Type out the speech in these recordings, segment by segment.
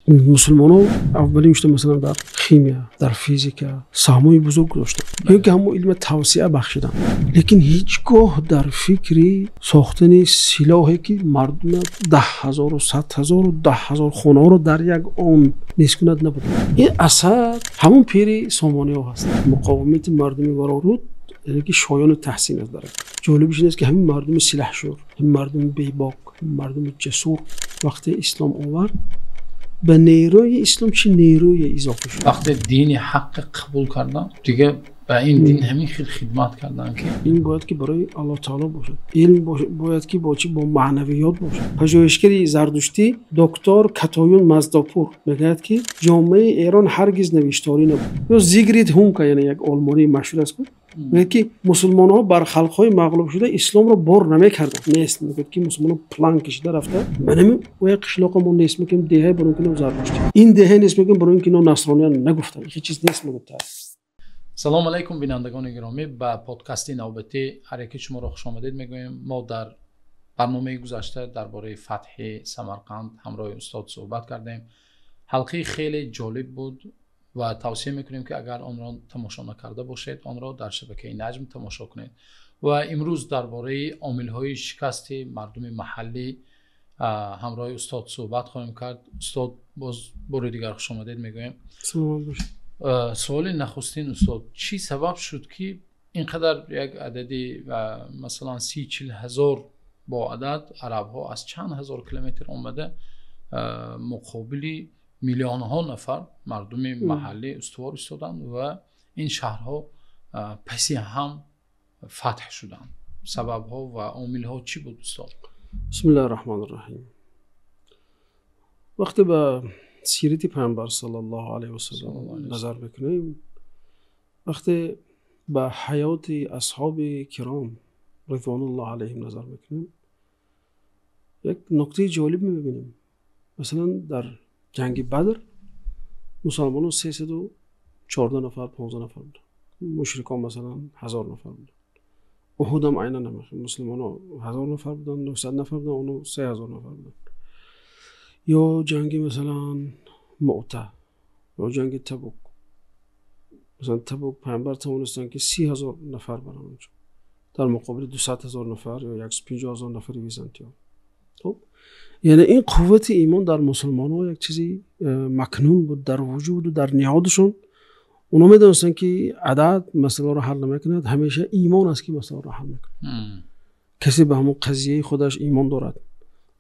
Мусулмонҳо аввалин шуда, масалан, дар химия, дар физика саҳмҳои бузург гузоштанд ё ки ҳамон илма тавсеа бахшиданд, лекин ҳеҷ гоҳ дар фикри сохтани силоҳе, ки мардума 10 000-у 100 000-у 10 000 хонаҳоро дар як он нест кунад, набуданд. Ин Асад ҳамон пири Сомониҳо ҳаст. Муқовимати мардуми Вароруд, яъне ки шоёни таҳсин аст. Дар ҷолибиш ин аст, ки ҳамин мардуми силаҳшӯр, ҳамин мардуми бебок, ҳамин мардуми ҷасур вақте ислом овард, ба нерӯи ислом чӣ нерӯе изофа шуд. Вақте дини ҳаққа қабул кардам, дигар ба ин дин ҳамин хел хидмат кардам, ки Илм бояд ки барои Аллоҳ таоло бошад. Илм бояд ки бо чӣ, бо маънавиёт бошад. Пажӯҳишгари зардуштӣ, доктор Катоюн Маздопур мегӯяд, ки ҷомеаи Эрон ҳаргиз навишторӣ набуд. Ё Зигрид Ҳунка, яъне як олмонии машҳур аст, мегӯяд, ки мусулмонҳо бар халқҳои мағлубшуда исломро бор намекарданд. Нест, мегӯяд, ки мусулмонҳо план кашида рафта, манами як қишлоқа мо нест мекунем, деҳае, барои ки зардуштӣ, ин деҳае нест мекунем, барои ки ино насроният нагуфтанд. Ҳеҷ чиз нест, мегӯяд. Салом алайкум, бинандагони гиромӣ! Ба подкасти навбатӣ ҳар яки шуморо хушомадед мегӯем. Мо дар барномаи гузашта дар бораи фатҳи Самарқанд ҳамроҳи устод суҳбат кардем. Ҳалқаи хеле ҷолиб буд ва тавсия мекунем, ки агар онро тамошо накарда бошед, онро дар шабакаи Наҷм тамошо кунед. Ва имрӯз дар бораи омилҳои шикасти мардуми маҳаллӣ ҳамроҳи устод суҳбат хоҳем кард. Устод, боз бори дигар хушомадед мегӯем. Суоли нахустин, устод: чӣ сабаб шуд, ки ин қадар як адади, масалан, 30-40 ҳазор бо адад арабҳо аз чанд ҳазор километр омада, муқобили миллионҳо нафар мардуми маҳаллӣ устувор истоданд ва ин шаҳрҳо паси ҳам фатҳ шуданд? Сабабҳо ва омилҳо чӣ буд, устод? Бисмиллаҳи раҳмони раҳим. Вақте ба сирати Пайғамбар саллаллоҳу алайҳи васаллам назар мекунем, вақте ба ҳаёти асҳоби киром ризвонуллоҳ алайҳим назар мекунем, як нуктаи ҷолиб мебинем. Масалан, дар ҷанги Бадр мусалмонон 314 нафар, 15 нафар буданд, мушрикон, масалан, 1000 нафар буданд. Уҳудам айнан мусулмонон 1000 нафар буданд, 900 нафар буданд, оно 3000 нафар буданд. Ё ҷанги, масалан, Муъта ё ҷанги Табук. Масалан, Табук Пайғамбар тавонистанд, ки 30 000 нафар баранд онҷо дар муқобили 200 000 нафар ё 150 000 нафари византиё. Хуб, яъне ин қуввати имон дар мусулмонҳо як чизи макнун буд дар вуҷуду дар ниҳодашон. Онҳо медонистанд, ки адад масъаларо ҳал намекунад, ҳамеша имон аст, ки масъаларо ҳал мекунад. Касе ба ҳамон қазияи худаш имон дорад,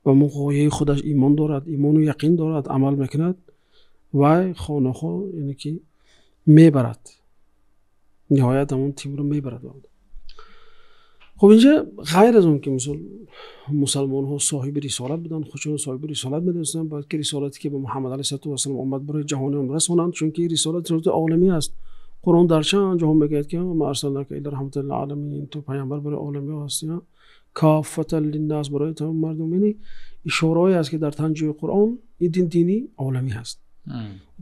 ба ҳамон ғояи худаш имон дорад, имону яқин дорад, амал мекунад, вай хонахо, яъне ки мебарад, ниҳоят ҳамон тимро мебарад. Хуб, инҷа ғайр аз он ки мисол мусалмонҳо соҳиби рисолат буданд, худшон соҳиби рисолат медонистанд, бояд ки рисолате, ки ба Муҳаммад алайҳиссалоту вассалом омад, барои ҷаҳониён расонанд, чунки рисолат рисолати оламӣ аст. Қуръон дар чанд ҷоҳо мегӯяд, ки ма арсалнака илла раҳматан лилъоламин, ту пайғамбар барои оламиҳо ҳастӣ, каффатан линнас, барои тамоми мардум. Яъне ишораҳое аст, ки дар танҷои Қуръон ин дин дини оламӣ ҳаст.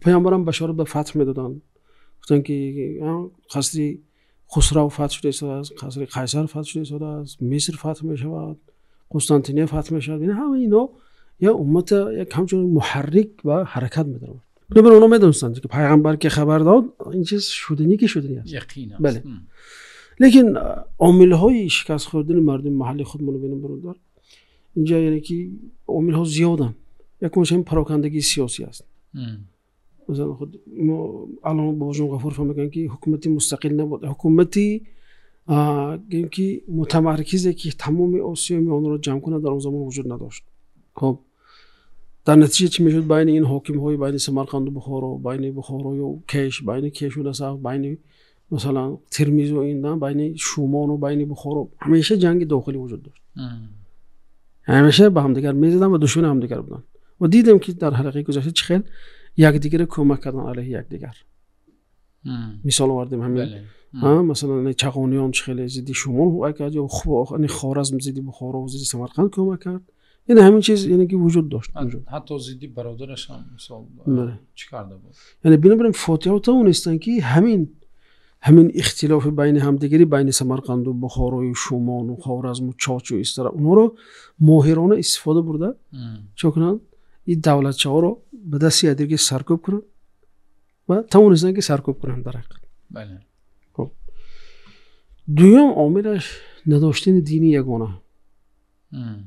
Пайғамбарам башорат ба фатҳ медоданд, гуфтанд, ки қасри Хусрав фатҳ шуда истодааст, қасри Қайсар фатҳ шуда истодааст, Миср фатҳ мешавад, Қустантиния фатҳ мешавад. Ин ҳама ино як уммата як ҳамчун муҳаррик ва ҳаракат медаровард. Бинобар онҳо медонистанд, ки пайғамбар ки хабар дод, ин чиз шуданӣ ки шуданӣ аст. Яқин аст. Бале, лекин омилҳои шикаст хӯрдани мардуми маҳалли худмонро бинем, бародар, инҷа яъне ки омилҳо зиёданд. Якумаш ҳамин парокандагии сиёсӣ аст. Масалан, худ мо Аллома Бобоҷон Ғафуров мегӯянд, ки ҳукумати мустақил набуд, ҳукумати гӯем ки мутамаркизе, ки тамоми Осиёи Миёнаро ҷамъ кунад, дар он замон вуҷуд надошт. Хуб, дар натиҷа чӣ мешуд? Байни ин ҳокимҳои байни Самарқанду Бухоро, байни Бухорою Кеш, байни Кешу Насаф, байни, масалан, Термизу ин, байни Шумону байни Бухоро ҳамеша ҷанги дохилӣ вуҷуд дошт. Ҳамеша ба ҳамдигар мезаданд ва душмани ҳамдигар буданд. Ва дидем, ки дар ҳалқаи гузашта чӣ хел якдигарро кӯмак кардан алайҳи якдигар. Мисол овардем ҳамин, масалан, Чағониён чӣ хеле зидди Шумон кард ё Хоразм зидди Бухоро, зидди Самарқанд кӯмак кард. Яъне ҳамин чиз, яъне ки вуҷуд дошт. Ҳатто зидди бародараш ҳам, мисол, чӣ карда буд. Яъне бинобар ин фотиҳо тавонистанд, ки ҳамин ихтилофи байни ҳамдигарӣ, байни Самарқанду Бухорою Шумону Хоразму Чочу истара, онҳоро моҳирона истифода бурда, чӣ кунанд? ин давлатчаҳоро ба дасти якдига саркӯб кунанд ва тавонистанд ки саркӯб кунанд дар ҳақиқат. Хуб, дуюм омилаш надоштани дини ягона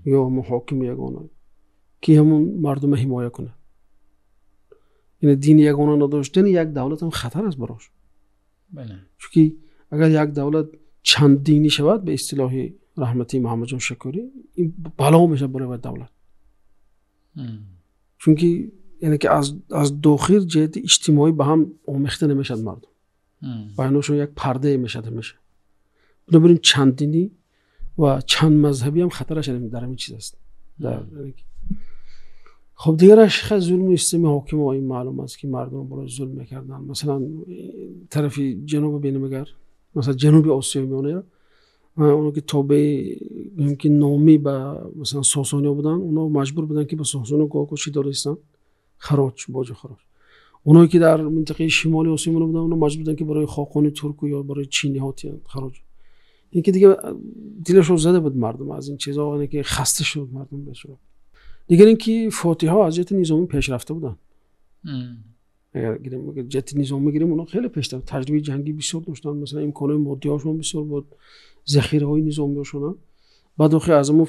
ё ҳокими ягона ки ҳамун мардума ҳимоя кунад. Яъне дини ягона надоштани як давлат ҳам хатар аст барош. Чунки агар як давлат чанд динӣ шавад, ба истилоҳи раҳмати Муҳаммадҷон Шакурӣ, ин бало мешавад барои давлат. Чунки яъне ки аз дохил ҷиҳати иҷтимоӣ ба ҳам омехта намешавад мардум, байнашон як пардае мешавад ҳамеша. Бинобар ин чанд динӣ ва чанд мазҳабӣ ҳам хатараш дар ҳамин чиз аст. Хуб, дигараш зулму истами ҳокимо, ин маълум аст ки мардум болои зулм мекарданд. Масалан тарафи ҷануба бинем, агар масалан ҷануби Осиёи Миёна, оно ки тобеи ки номӣ ба масалан сосониё буданд, онҳо маҷбур буданд ки ба сосониё гоҳ чӣ дода истанд? Хароҷ, боҷу хароҷ. Оное ки дар минтақаи шимоли Осиёи Миёна буданд, онҳо маҷбур буданд ки барои хоқони турку ё барои чиниҳо тиҳанд хароҷ. Ин ки дига дилашон зада буд мардум аз ин чизҳо, яъне ки хаста шуд мардум бешуд. Дигар ин ки фотиҳо аз ҷиҳати низомӣ пешрафта буданд. Агар ҷиҳати низомӣ гирем, онҳо хеле пешрафта, таҷрибаи ҷангӣ бисёр доштанд, масалан имконои моддиҳошон бисёр буд, захираҳои низомиҳошон. Баъд охи аз ҳамон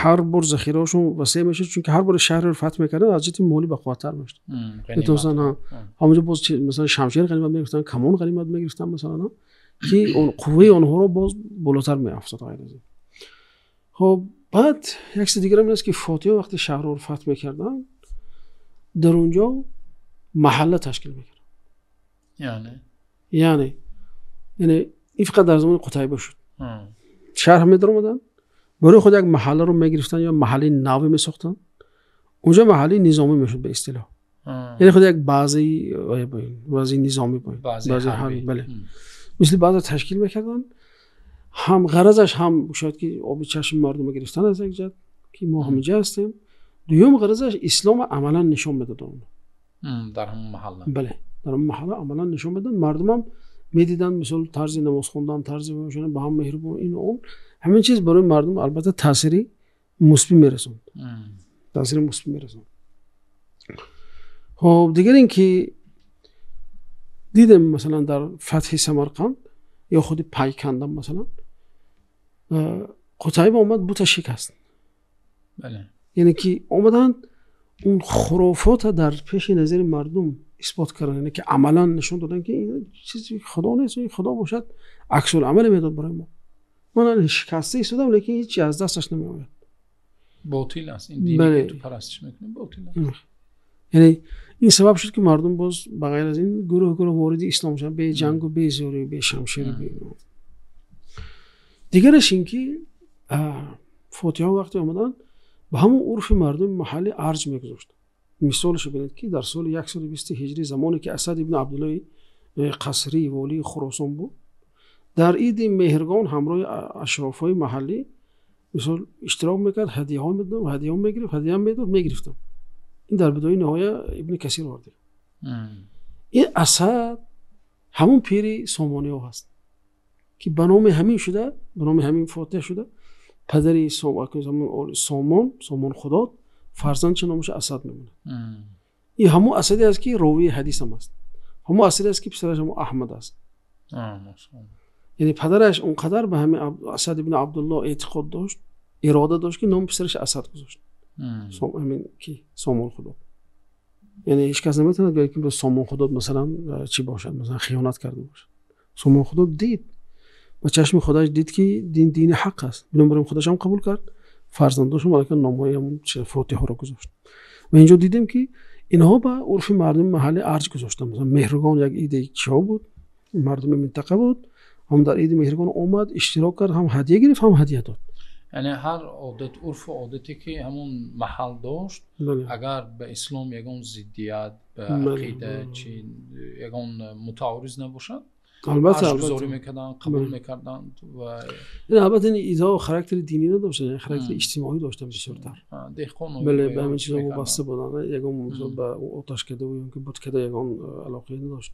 ҳар бор захираҳошон васеъ мешуд, чунки ҳар бор шаҳрро фатҳ мекарданд, аз ҷиҳати молӣ бақувваттар мешуд. Метавонистанд ҳамонҷо боз масалан шамшер ғанимат мегирифтанд, камон ғанимат мегирифтанд, масалан, ки қувваи онҳоро боз болотар меафзод ғайр аз ин. Хоб, баъд як чизи дигарам ин аст ки фотиҳо вақте шаҳрро фатҳ мекарданд, дар он ҷо маҳалла ташкил мекарданд. Яъне ин фақат дар замони Қутайба шуд. Шаҳр медаромаданд, барои худ як маҳалларо мегирифтанд ё маҳаллаи наве месохтанд. Онҷо маҳаллаи низомӣ мешуд ба истилоҳ. Яъне худ як баъзеи низомӣ, баъзеи ҳарбӣ, бале, мисли баъза ташкил мекарданд. Ҳам ғаразаш ҳам шояд ки оби чашми мардума гирифтан аз як ҷиҳат ки мо ҳаминҷа ҳастем. Дуюм ғаразаш ислома амалан нишон медоданд дар ҳамон маҳалла. Бале, дар ҳамон маҳалла амалан нишон медоданд. Мардумам медиданд, мисол тарзи намоз хондан, тарзи ба ҳам меҳрубон, ин он. Ҳамин чиз барои мардум албатта таъсири мусбӣ мерасонд. Таъсири мусбӣ мерасонд. Хоб, дигар ин ки дидем масалан дар фатҳи Самарқанд ё худи Пайкандам масалан, Қутайба омад бута шикаст. Яъне ки омаданд он хурофота дар пеши назари мардум исбот карданд, яъне ки амалан нишон доданд ки ин чизи худо нест, ин худо бошад аксулъамале медод барои мо. Ман шикаста истодам, лекин ҳеҷ аз дасташ намеояд. Ботил аст ин дине ки ту парастиш мекунӣ, ботил аст. Яъне ин сабаб шуд ки мардум боз ба ғайр аз ин гурӯҳ гурӯҳ вориди ислом шуданд, бе ҷангу бе зӯрӣ, бе шамшер. Дигараш ин ки фотиҳо вақте омаданд ба ҳамон урфи мардуми маҳаллӣ арҷ мегузоштанд. Мисолашо бинед ки дар соли 120 ҳиҷрӣ, замоне ки Асад ибни Абдуллои Қасрӣ волии Хуросон буд, дар иди Меҳргон ҳамроҳи ашрофҳои маҳаллӣ мисол иштирок мекард, ҳадияҳо медод, ҳадияҳо мегирифт, ҳадия медод, мегирифтанд. Ин дар бидои ниҳоя Ибни Касир овард. Ин Асад ҳамон пири сомониҳо ҳаст ки ба номи ҳамин шуда, ба номи ҳамин фотиҳ шуда, падари Сомон, Сомон Худод, фарзандча номаш Асад мемонад. Ин ҳамон Асаде аст ки ровии ҳадис ҳам аст, ҳамон Асаде аст ки писараш ҳамон Аҳмад аст. Яъне падараш он қадар ба ҳамин Асад ибни Абдуллоҳ эътиқод дошт, ирода дошт ки номи писараш Асад гузошт. Ҳамин ки Сомон Худод. Яъне ҳеҷ кас наметавонад гӯяд ки Сомон Худод масалан чӣ бошад, масалан хиёнат карда бошад. Сомон Худод дид, ба чашми худаш дид ки дин дини ҳақ аст. Бинобар ин худаш ҳам қабул кард, фарзандошам аллакай номҳои ҳамон фотиҳоро гузошт. Ва инҷо дидем ки инҳо ба урфи мардуми маҳаллӣ арҷ гузоштанд. Масалан Меҳргон як иди чиҳо буд, мардуми минтақа буд, ҳам дар иди Меҳргон омад, иштирок кард, ҳам ҳадия гирифт, ҳам ҳадия дод. Яъне ҳар одат, урфу одате ки ҳамон маҳал дошт, агар ба ислом ягон зиддият, ба ақида чи ягон мутаорриз набошад, албатта арҷгузорӣ мекарданд, қабул мекарданд. Ва албатта ин идҳо характери динӣ надоштанд, характери иҷтимоӣ доштанд бисёртар. Деҳқон бале, ба ҳамин чизҳо вобаста буданд. Ягон мисол ба оташкада ё ки буткада ягон алоқае надошт.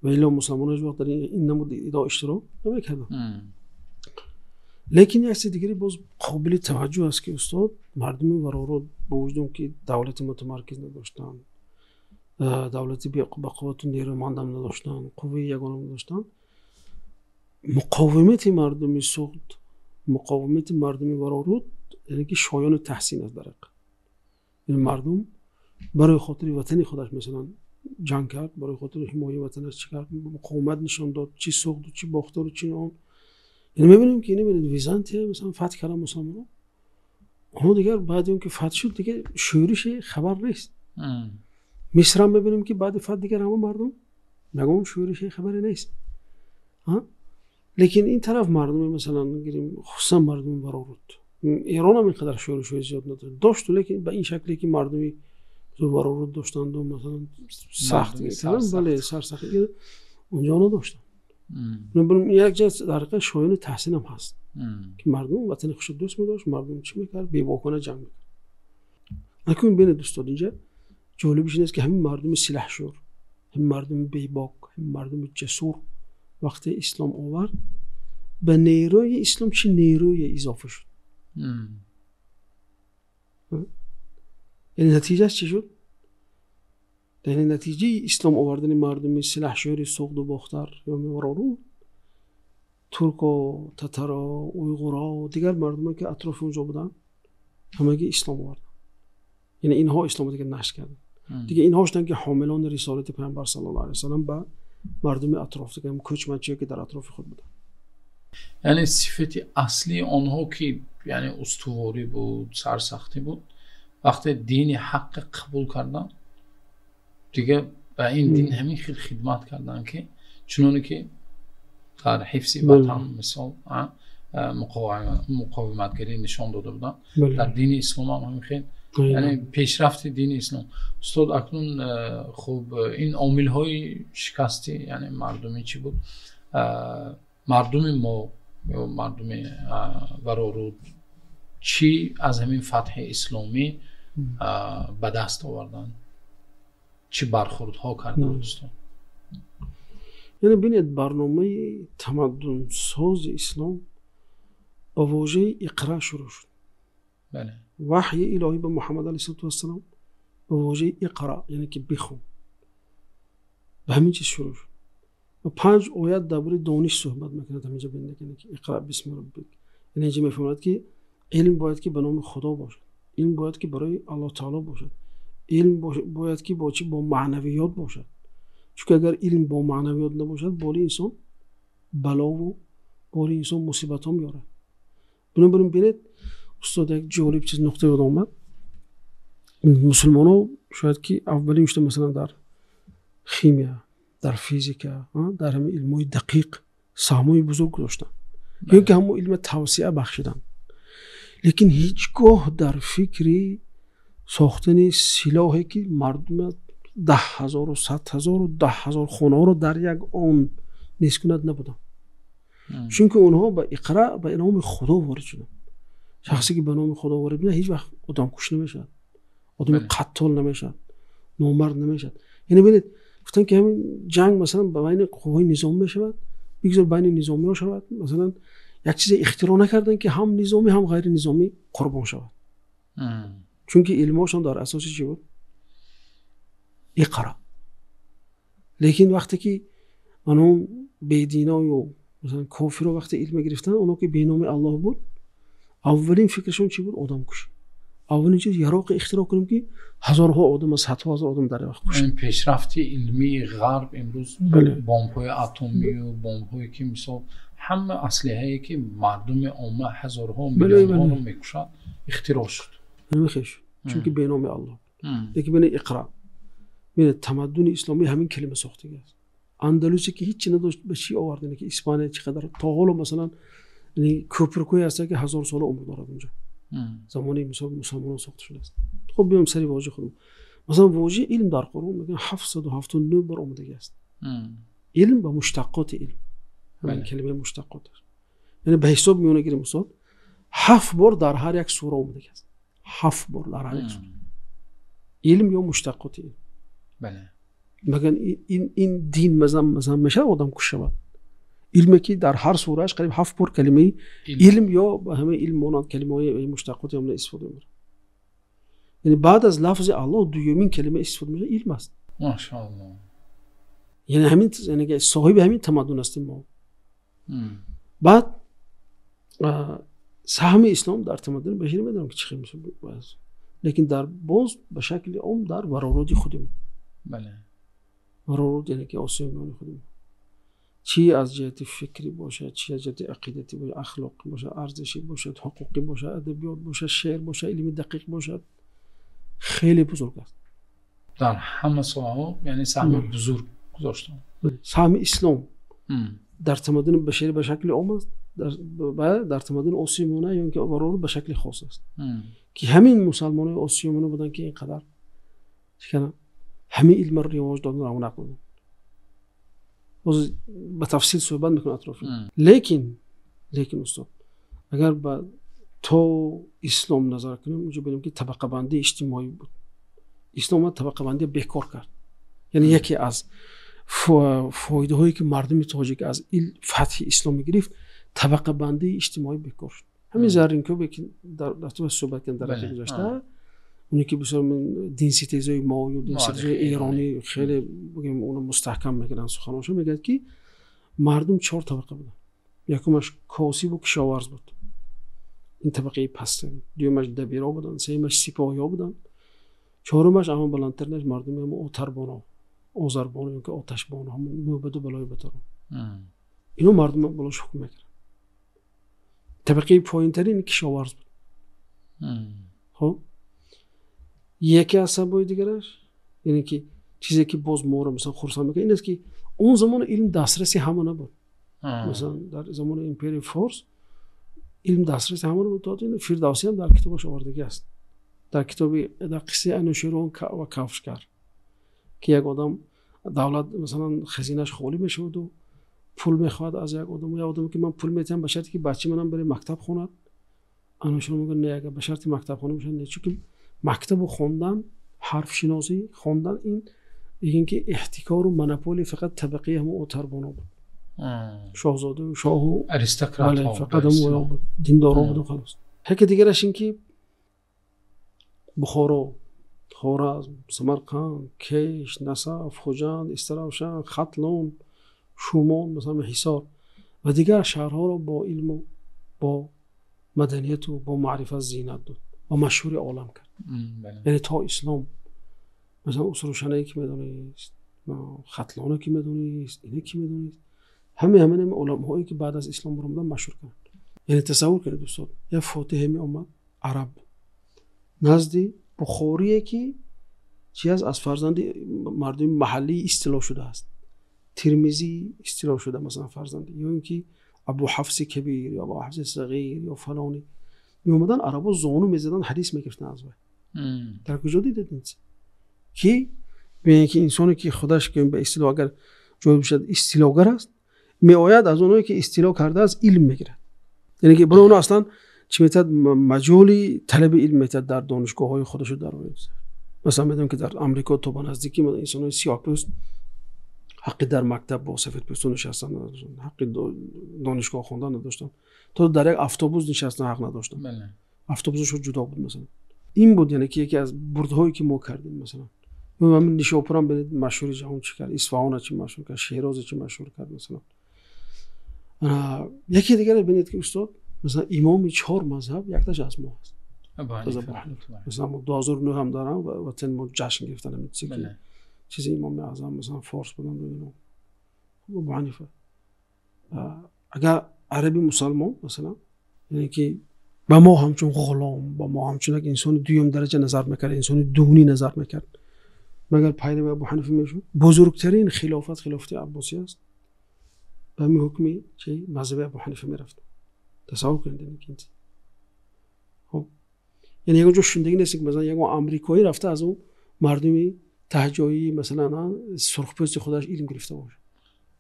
Ва илло мусалмонон ҳеҷ вақт дар ин намуд идҳо иштирок намекарданд. Лекин як чизи дигаре боз қобили таваҷҷӯҳ аст, ки устод, мардуми Вароруд бо вуҷуди он ки давлати мутамаркиз надоштанд, давлати ба қуввату нерӯмандам надоштанд, қувваи ягонам надоштанд, муқовимати мардуми Суғд, муқовимати мардуми Вароруд яъне ки шоёни таҳсин аст дар ҳақиқат. Яъне мардум барои хотири ватани худаш масалан ҷанг кард, барои хотири ҳимояи ватанаш чӣ кард, муқовимат нишон дод, чӣ Суғду, чӣ Бохтару, чӣ он. Яъне мебинем ки бинед, Византия масалан фатҳ карданд мусулмонон, онҳо дигар баъди он ки фатҳ шуд, дигар шӯрише хабар нест. Миср ҳам мебинем ки баъди фатҳ дигар ҳама мардум ягон шӯрише хабаре нест. Лекин ин тараф мардуми масалан гирем, хусусан мардуми Вароруд, Эрон ҳам инқадар шӯришҳои зиёд надошт, дошту, лекин ба ин шакле ки мардуми Вароруд доштанду масалан сахт, бале, сарсахт онҷо надоштанд. Як ҷиҳат дар ҳақиқат шоёни таҳсин ҳам ҳаст, ки мардум ватани худро дӯст медошт, мардум чӣ мекард, бебокона ҷанг мекард. Акнун бинед устод, инҷа ҷолибиш ин аст, ки ҳамин мардуми силаҳшӯр, ҳамин мардуми бебок, ҳамин мардуми ҷасур вақте ислом овард, ба нерӯи ислом чӣ нерӯе изофа шуд? Яъне натиҷааш чӣ шуд? Яъне натиҷаи ислом овардани мардуми силаҳшӯри Суғду Бохтар ё Вароруд, турко, татаро, уйғуро, дигар мардуме ки атрофи онҷо буданд, ҳамагӣ ислом оварданд. Яъне инҳо исломро дигар нашр карданд. Дигар инҳо шуданд ки ҳомилони рисолати Паёмбар саллаллоҳу алайҳи васаллам ба мардуми атроф, дигар кӯчманчие ки дар атрофи худ буданд. Яъне сифати аслии онҳо ки яъне устуворӣ буд, сарсахтӣ буд, вақте дини ҳаққа қабул карданд, дигар ба ин дин ҳамин хел хидмат карданд, ки чуноне ки дар ҳифзи ватан мисол муқовиматгарӣ нишон дода буданд, дар дини ислом ҳам ҳамин хел, яъне пешрафти дини ислом. Устод, акнун хуб ин омилҳои шикасти яъне мардуми чӣ буд? Мардуми мо ё мардуми Вароруд чӣ аз ҳамин фатҳи исломӣ ба даст оварданд? Чӣ бархӯрдҳо карданд устод? Яъне бинед, барномаи тамаддунсози ислом ба вожаи иқра шурӯъ шуд. Ваҳйи илоҳӣ ба Муҳаммад алайҳиссалоту вассалом ба вожаи иқра, яъне ки бихон, ба ҳамин чиз шурӯъ шуд. Ва 5 оят дар бораи дониш суҳбат мекунад ҳаминҷа бинед, яъне ки иқра бисми роббик. Яъне инҷа мефаҳмад ки илм бояд ки ба номи Худо бошад, илм бояд ки барои Аллоҳ таоло бошад, илм бояд ки бо чӣ, бо маънавиёт бошад. Чунки агар илм бо маънавиёт набошад, бори инсон балову бори инсон мусибатҳо меорад. Бинобар ин бинед устод, як ҷолиб чиз нуқта ёд омад. Мусулмонҳо шояд ки аввалин шуда масалан дар химия, дар физика, дар ҳамин илмҳои дақиқ саҳмҳои бузург гузоштанд, ё ки ҳамон илма тавсеа бахшиданд, лекин ҳеҷ гоҳ дар фикри сохтани силоҳе ки мардума 10,000 100,000 10,000 хонаҳоро дар як он нест кунад набуданд. Чунки онҳо ба иқра, ба номи Худо ворид шуданд. Шахсе ки ба номи Худо ворид мешавад, ҳеҷ вақт одамкуш намешавад, одами қаттол намешавад, номард намешавад. Яъне бинед, гуфтанд ки ҳамин ҷанг масалан ба байни қувваҳои низомӣ мешавад, бигзор байни низомиҳо шавад, масалан як чизе ихтироъ накарданд ки ҳам низомӣ ҳам ғайринизомӣ қурбон шавад. Чунки илмҳошон дар асоси чӣ буд? Иқра. Лекин вақте ки онҳо бединою масалан кофиро вақте илм гирифтанд, онҳо ки беноми Аллоҳ буд, аввалин фикрашон чӣ буд? Одамкушӣ. Аввалин чиз яроқе ихтироъ кунем ки ҳазорҳо одам, садҳо ҳазор одам дар вақт кушанд. Ин пешрафти илмии ғарб имрӯз бомбҳои атомию бомбҳое ки мисол ҳама аслиҳае ки мардуми омма ҳазорҳо миллионҳоро мекушад ихтироъ шуд. Намехеш, чунки беноми Аллоҳ. Лекин бинед иқра, бинед тамаддуни исломӣ ҳамин калима сохтагӣ аст. Андалусе ки ҳеҷ надошт ба чӣ овард, ки Испания чӣ қадар то ҳоло масалан кӯпрукҳое ҳастанд ки 1000 сола умр дорад онҷо, замони мусулмонон сохта шудааст. Хуб биём сари вожаи худам. Масалан вожаи илм дар Қуръон мегӯянд 779 бор омадагӣ аст. Илм ба муштақоти илм, ҳамин калимаи муштақот аст. Яъне ба ҳисоб миёна гирем устод, 7 бор дар ҳар як сура омадагӣ аст. 7 бор дар ҳар як сура илм ё муштақоти илм. Магар ин дин мазам мешавад одамкуш шавад? Илме ки дар ҳар сурааш қариб 7 бор калимаи илм ё ба ҳамаи илм монанд калимаҳои муштақоти ҳамна истифода мебарад. Яъне баъд аз лафзи Аллоҳ дуюмин калима истифода мешавад илм аст. Машааллоҳ. Яъне ҳамин, яъне соҳиби ҳамин тамаддун ҳастем мо. Баъд саҳми ислом дар тамаддуни башарӣ медонам ки чӣ хел мешавад, лекин дар боз ба шакли ом дар вароруди худи мо. Бале. Вароруд яъне ки осиёи миёни худи мо. Чӣ аз ҷиҳати фикрӣ бошад, чӣ аз ҷиҳати ақидатӣ бошад, ахлоқӣ бошад, арзишӣ бошад, ҳуқуқӣ бошад, адабиёт бошад, шеър бошад, илми дақиқ бошад, хеле бузург аст. Дар ҳама соҳаҳо яъне саҳми бузург гузоштанд. Саҳми ислом дар тамаддуни башарӣ ба шакли ом аст, дар тамаддуни осиёи миёна ё инки вароруд ба шакли хос аст. Ки ҳамин мусалмонои осиёи миёна буданд ки инқадар чӣ карданд, ҳамин илмро ривоҷ доданд, равнақ доданд. Боз ба тафсил суҳбат мекунам атрофи. Лекин устод, агар ба то ислом назар кунем, онҷо бинем ки табақабандии иҷтимоӣ буд. Ислом табақабандиро бекор кард. Яъне яке аз фоидаҳое ки мардуми тоҷик аз фатҳи ислом мегирифт, табақабандии иҷтимоӣ бекор шуд. Ҳамин Зарринкӯбе ки дар атрофаш суҳбат кардем дар ҳаққи гузашта, оне ки бисёр динситезои мо ё динситезои эронӣ хеле бигем онро мустаҳкам мекунанд суханоншо, мегӯяд ки мардум 4 табақа буданд. Якумаш косибу кишоварз буд, ин табақаи паст. Дуюмаш дабиро буданд, сеюмаш сипоҳиҳо буданд, чорумаш ама баландтаринаш мардуми ҳама отарбоно, озарбоно ё ки оташбоно, ҳамон мӯбаду балои батарон. Ино мардум болош ҳукм мекарданд. Табақаи поинтарин кишоварз буд. Хоб, яке аз сабабҳои дигараш яъне ки чизе ки боз моро масалан хурсанд мекард ин аст ки он замон илм дастраси ҳама набуд. Масалан дар замони империяи форс илм дастраси ҳама набуд. То ин Фирдавсӣ ҳам дар китобаш овардагӣ аст, дар китоби дар қиссаи Анӯшервон ва кафшгар, ки як одам давлат масалан хазинаш холӣ мешаваду пул мехоҳад аз як одам, як одаме ки ман пул метиҳам ба шарте ки бачаи манам барои мактаб хонад. Анӯшервон мегӯяд не, агар ба шарти мактабхона бошад не, чунки мактабу хондан, ҳарфшиносӣ хондан ин ин ки эҳтикору монополия фақат табақаи ҳамон отарбоно буд, шоҳзода, шоҳу аристократҳо, фақат ҳамон буд, диндоро буду халос. Яке дигараш ин ки Бухоро, Хоразм, Самарқанд, Кеш, Насаф, Хуҷанд, Истаравшан, Хатлон, Шумон, масалан Ҳисор ва дигар шаҳрҳоро бо илму бо маданияту бо маърифат зинат дод ва машҳури олам кард. Яъне то ислом масалан Усрушанае ки медонист, Хатлоне ки медонист, ине ки медонист, ҳамаи ҳамин оламҳое ки баъд аз ислом баромадан машҳур карданд. Яъне тасаввур кунед устод, як фотиҳе меомад араб назди Бухорие ки чи аст, аз фарзанди мардуми маҳаллӣ истило шудааст, Тирмизӣ истило шуда масалан фарзанди, ё ин ки Абу Ҳафси Кабир ё Абу Ҳафси Сағир ё фалонӣ меомаданд, арабо зону мезаданд, ҳадис мегирифтанд аз вай. Дар куҷо дидед ин чиз? Ки бинед ки инсоне ки худаш ба истило агар ҷой бошад истилогар аст, меояд аз оное ки истило кардааст илм мегирад. Яъне ки барои оно аслан чӣ метавад маҷоли талаби илм метавад дар донишгоҳҳои худашу дар масалан медонам ки дар Амрико то ба наздикӣ инсонои сиёҳпӯст ҳаққи дар мактаб бо сафедпӯстон нишастан надоштанд, ҳаққи донишгоҳ хондан надоштанд, то дар як автобус нишастан ҳақ надоштанд. Автобусашо ҷудо буд масалан. Ин буд яъне ки яке аз бурдҳое ки мо кардем масалан. Ҳамин Нишопурам бинед машҳури ҷаҳон чӣ кард, Исфаҳона чӣ машҳур кард, Шероза чӣ машҳур кард масалан. Яке дигаре бинед ки устод масалан имоми 4 мазҳаб якташ аз мо аст. Масалан мо 2009 ҳам дарам ватани мо ҷашн гирифтан ҳамин чизе ки чизи имоми аъзам масалан форс буданд ва ино. Абу Ҳанифа. Агар араби мусалмон масалан яъне ки ба мо ҳамчун ғулом, ба мо ҳамчун як инсони дуюм дараҷа назар мекард, инсони дунӣ назар мекард, магар пайрави Абу Ҳанифа мешуд? Бузургтарин хилофат хилофати Аббосӣ аст. Ба ҳамин ҳукми чи мазҳаби Абу Ҳанифа мерафт. Тасаввур кунед ин ки хоб, яъне ягон ҷо шундагӣ нест ки масалан ягон амрикоӣ рафта аз он мардуми таҳҷоӣ масалан сурхпӯсти худаш илм гирифта бошад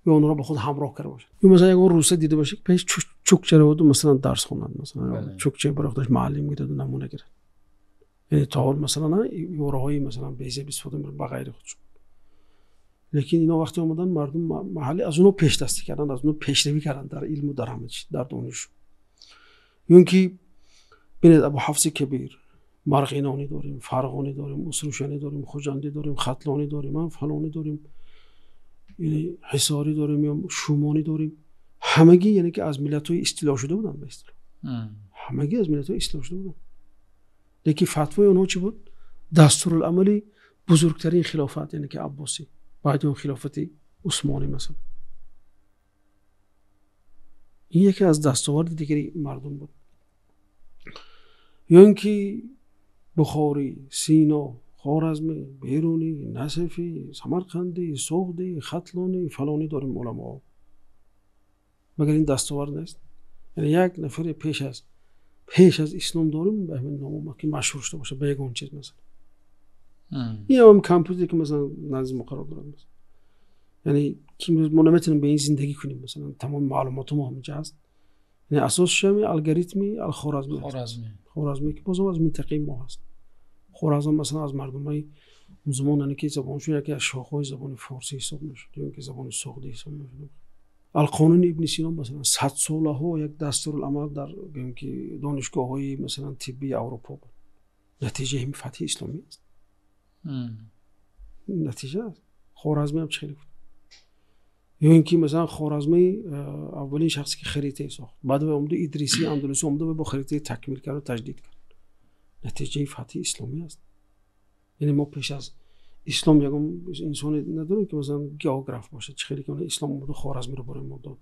ё онҳоро ба худ ҳамроҳ карда бошад, ё масалан ягон руса дида бошад ки пеш чукча раваду масалан дарс хонад, масалан чукча барои худаш муаллим гираду намуна гирад. Яъне то ҳол масалан ибораҳои масалан безеб истифода мебарад ба ғайри худшон. Лекин ино вақте омаданд, мардум маҳаллӣ аз онҳо пешдастӣ карданд, аз онҳо пешравӣ карданд дар илму дар ҳама чиз, дар дониш. Ё ин ки бинед, Абу Ҳафси Кабир, Марғинонӣ дорем, Фарғонӣ дорем, Усрушанӣ дорем, Хуҷандӣ дорем, Хатлонӣ дорем, фалонӣ дорем, яъне Ҳисорӣ дорем ё Шумонӣ дорем. Ҳамагӣ яъне ки аз миллатҳои истило шуда буданд, ба истилоҳ. Ҳамагӣ аз миллатҳои истило шуда буданд. Лекин фатвои онҳо чӣ буд? Дастурулъамали бузургтарин хилофат, яъне ки Аббосӣ, баъди он хилофати Усмонӣ масалан. Ин яке аз дастоварди дигари мардум буд. Ё ин ки Бухорӣ, Сино, Хоразмӣ, Берунӣ, Насафӣ, Самарқандӣ, Суғдӣ, Хатлонӣ, фалонӣ дорем уламоҳо. Магар ин дастовард нест? Яъне як нафаре пеш аз ислом дорем ба ҳамин ном омад ки машҳур шуда бошад ба ягон чиз масалан. Ин ҳам компютере ки масалан назди мо қарор дорад, яъне ки имрӯз мо наметавонем ба ин зиндагӣ кунем, масалан тамоми маълумоти мо ҳаминҷа ҳаст. Яъне асосаш ҳами алгоритми Алхоразмӣ аст. Хоразмӣ ки бозам аз минтақаи мо ҳаст. Хоразм масалан аз мардумои он замон, яъне ки забоншон яке аз шохҳои забони форсӣ ҳисоб мешуд ё инки забони суғдӣ ҳисоб мешуд. Алқонуни Ибни Сино масалан садсолаҳо як дастурулъамал дар гӯем ки донишгоҳҳои масалан тиббии Аврупо буд. Натиҷаи ҳамин фатҳи исломӣ аст. Натиҷа аст. Хоразмӣ ҳам чӣ хеле буд. Ё ин ки масалан Хоразмӣ аввалин шахсе ки харитае сохт, баъд вай омаду Идрисии Андалусӣ омада вай бо харитаи такмил кард ва таҷдид кард. Натиҷаи фатҳи исломӣ аст. Яъне мо пеш аз ислом ягон инсоне надорем ки масалан географ бошад, чӣ хеле ки ислом омаду Хоразмиро барои мо дод.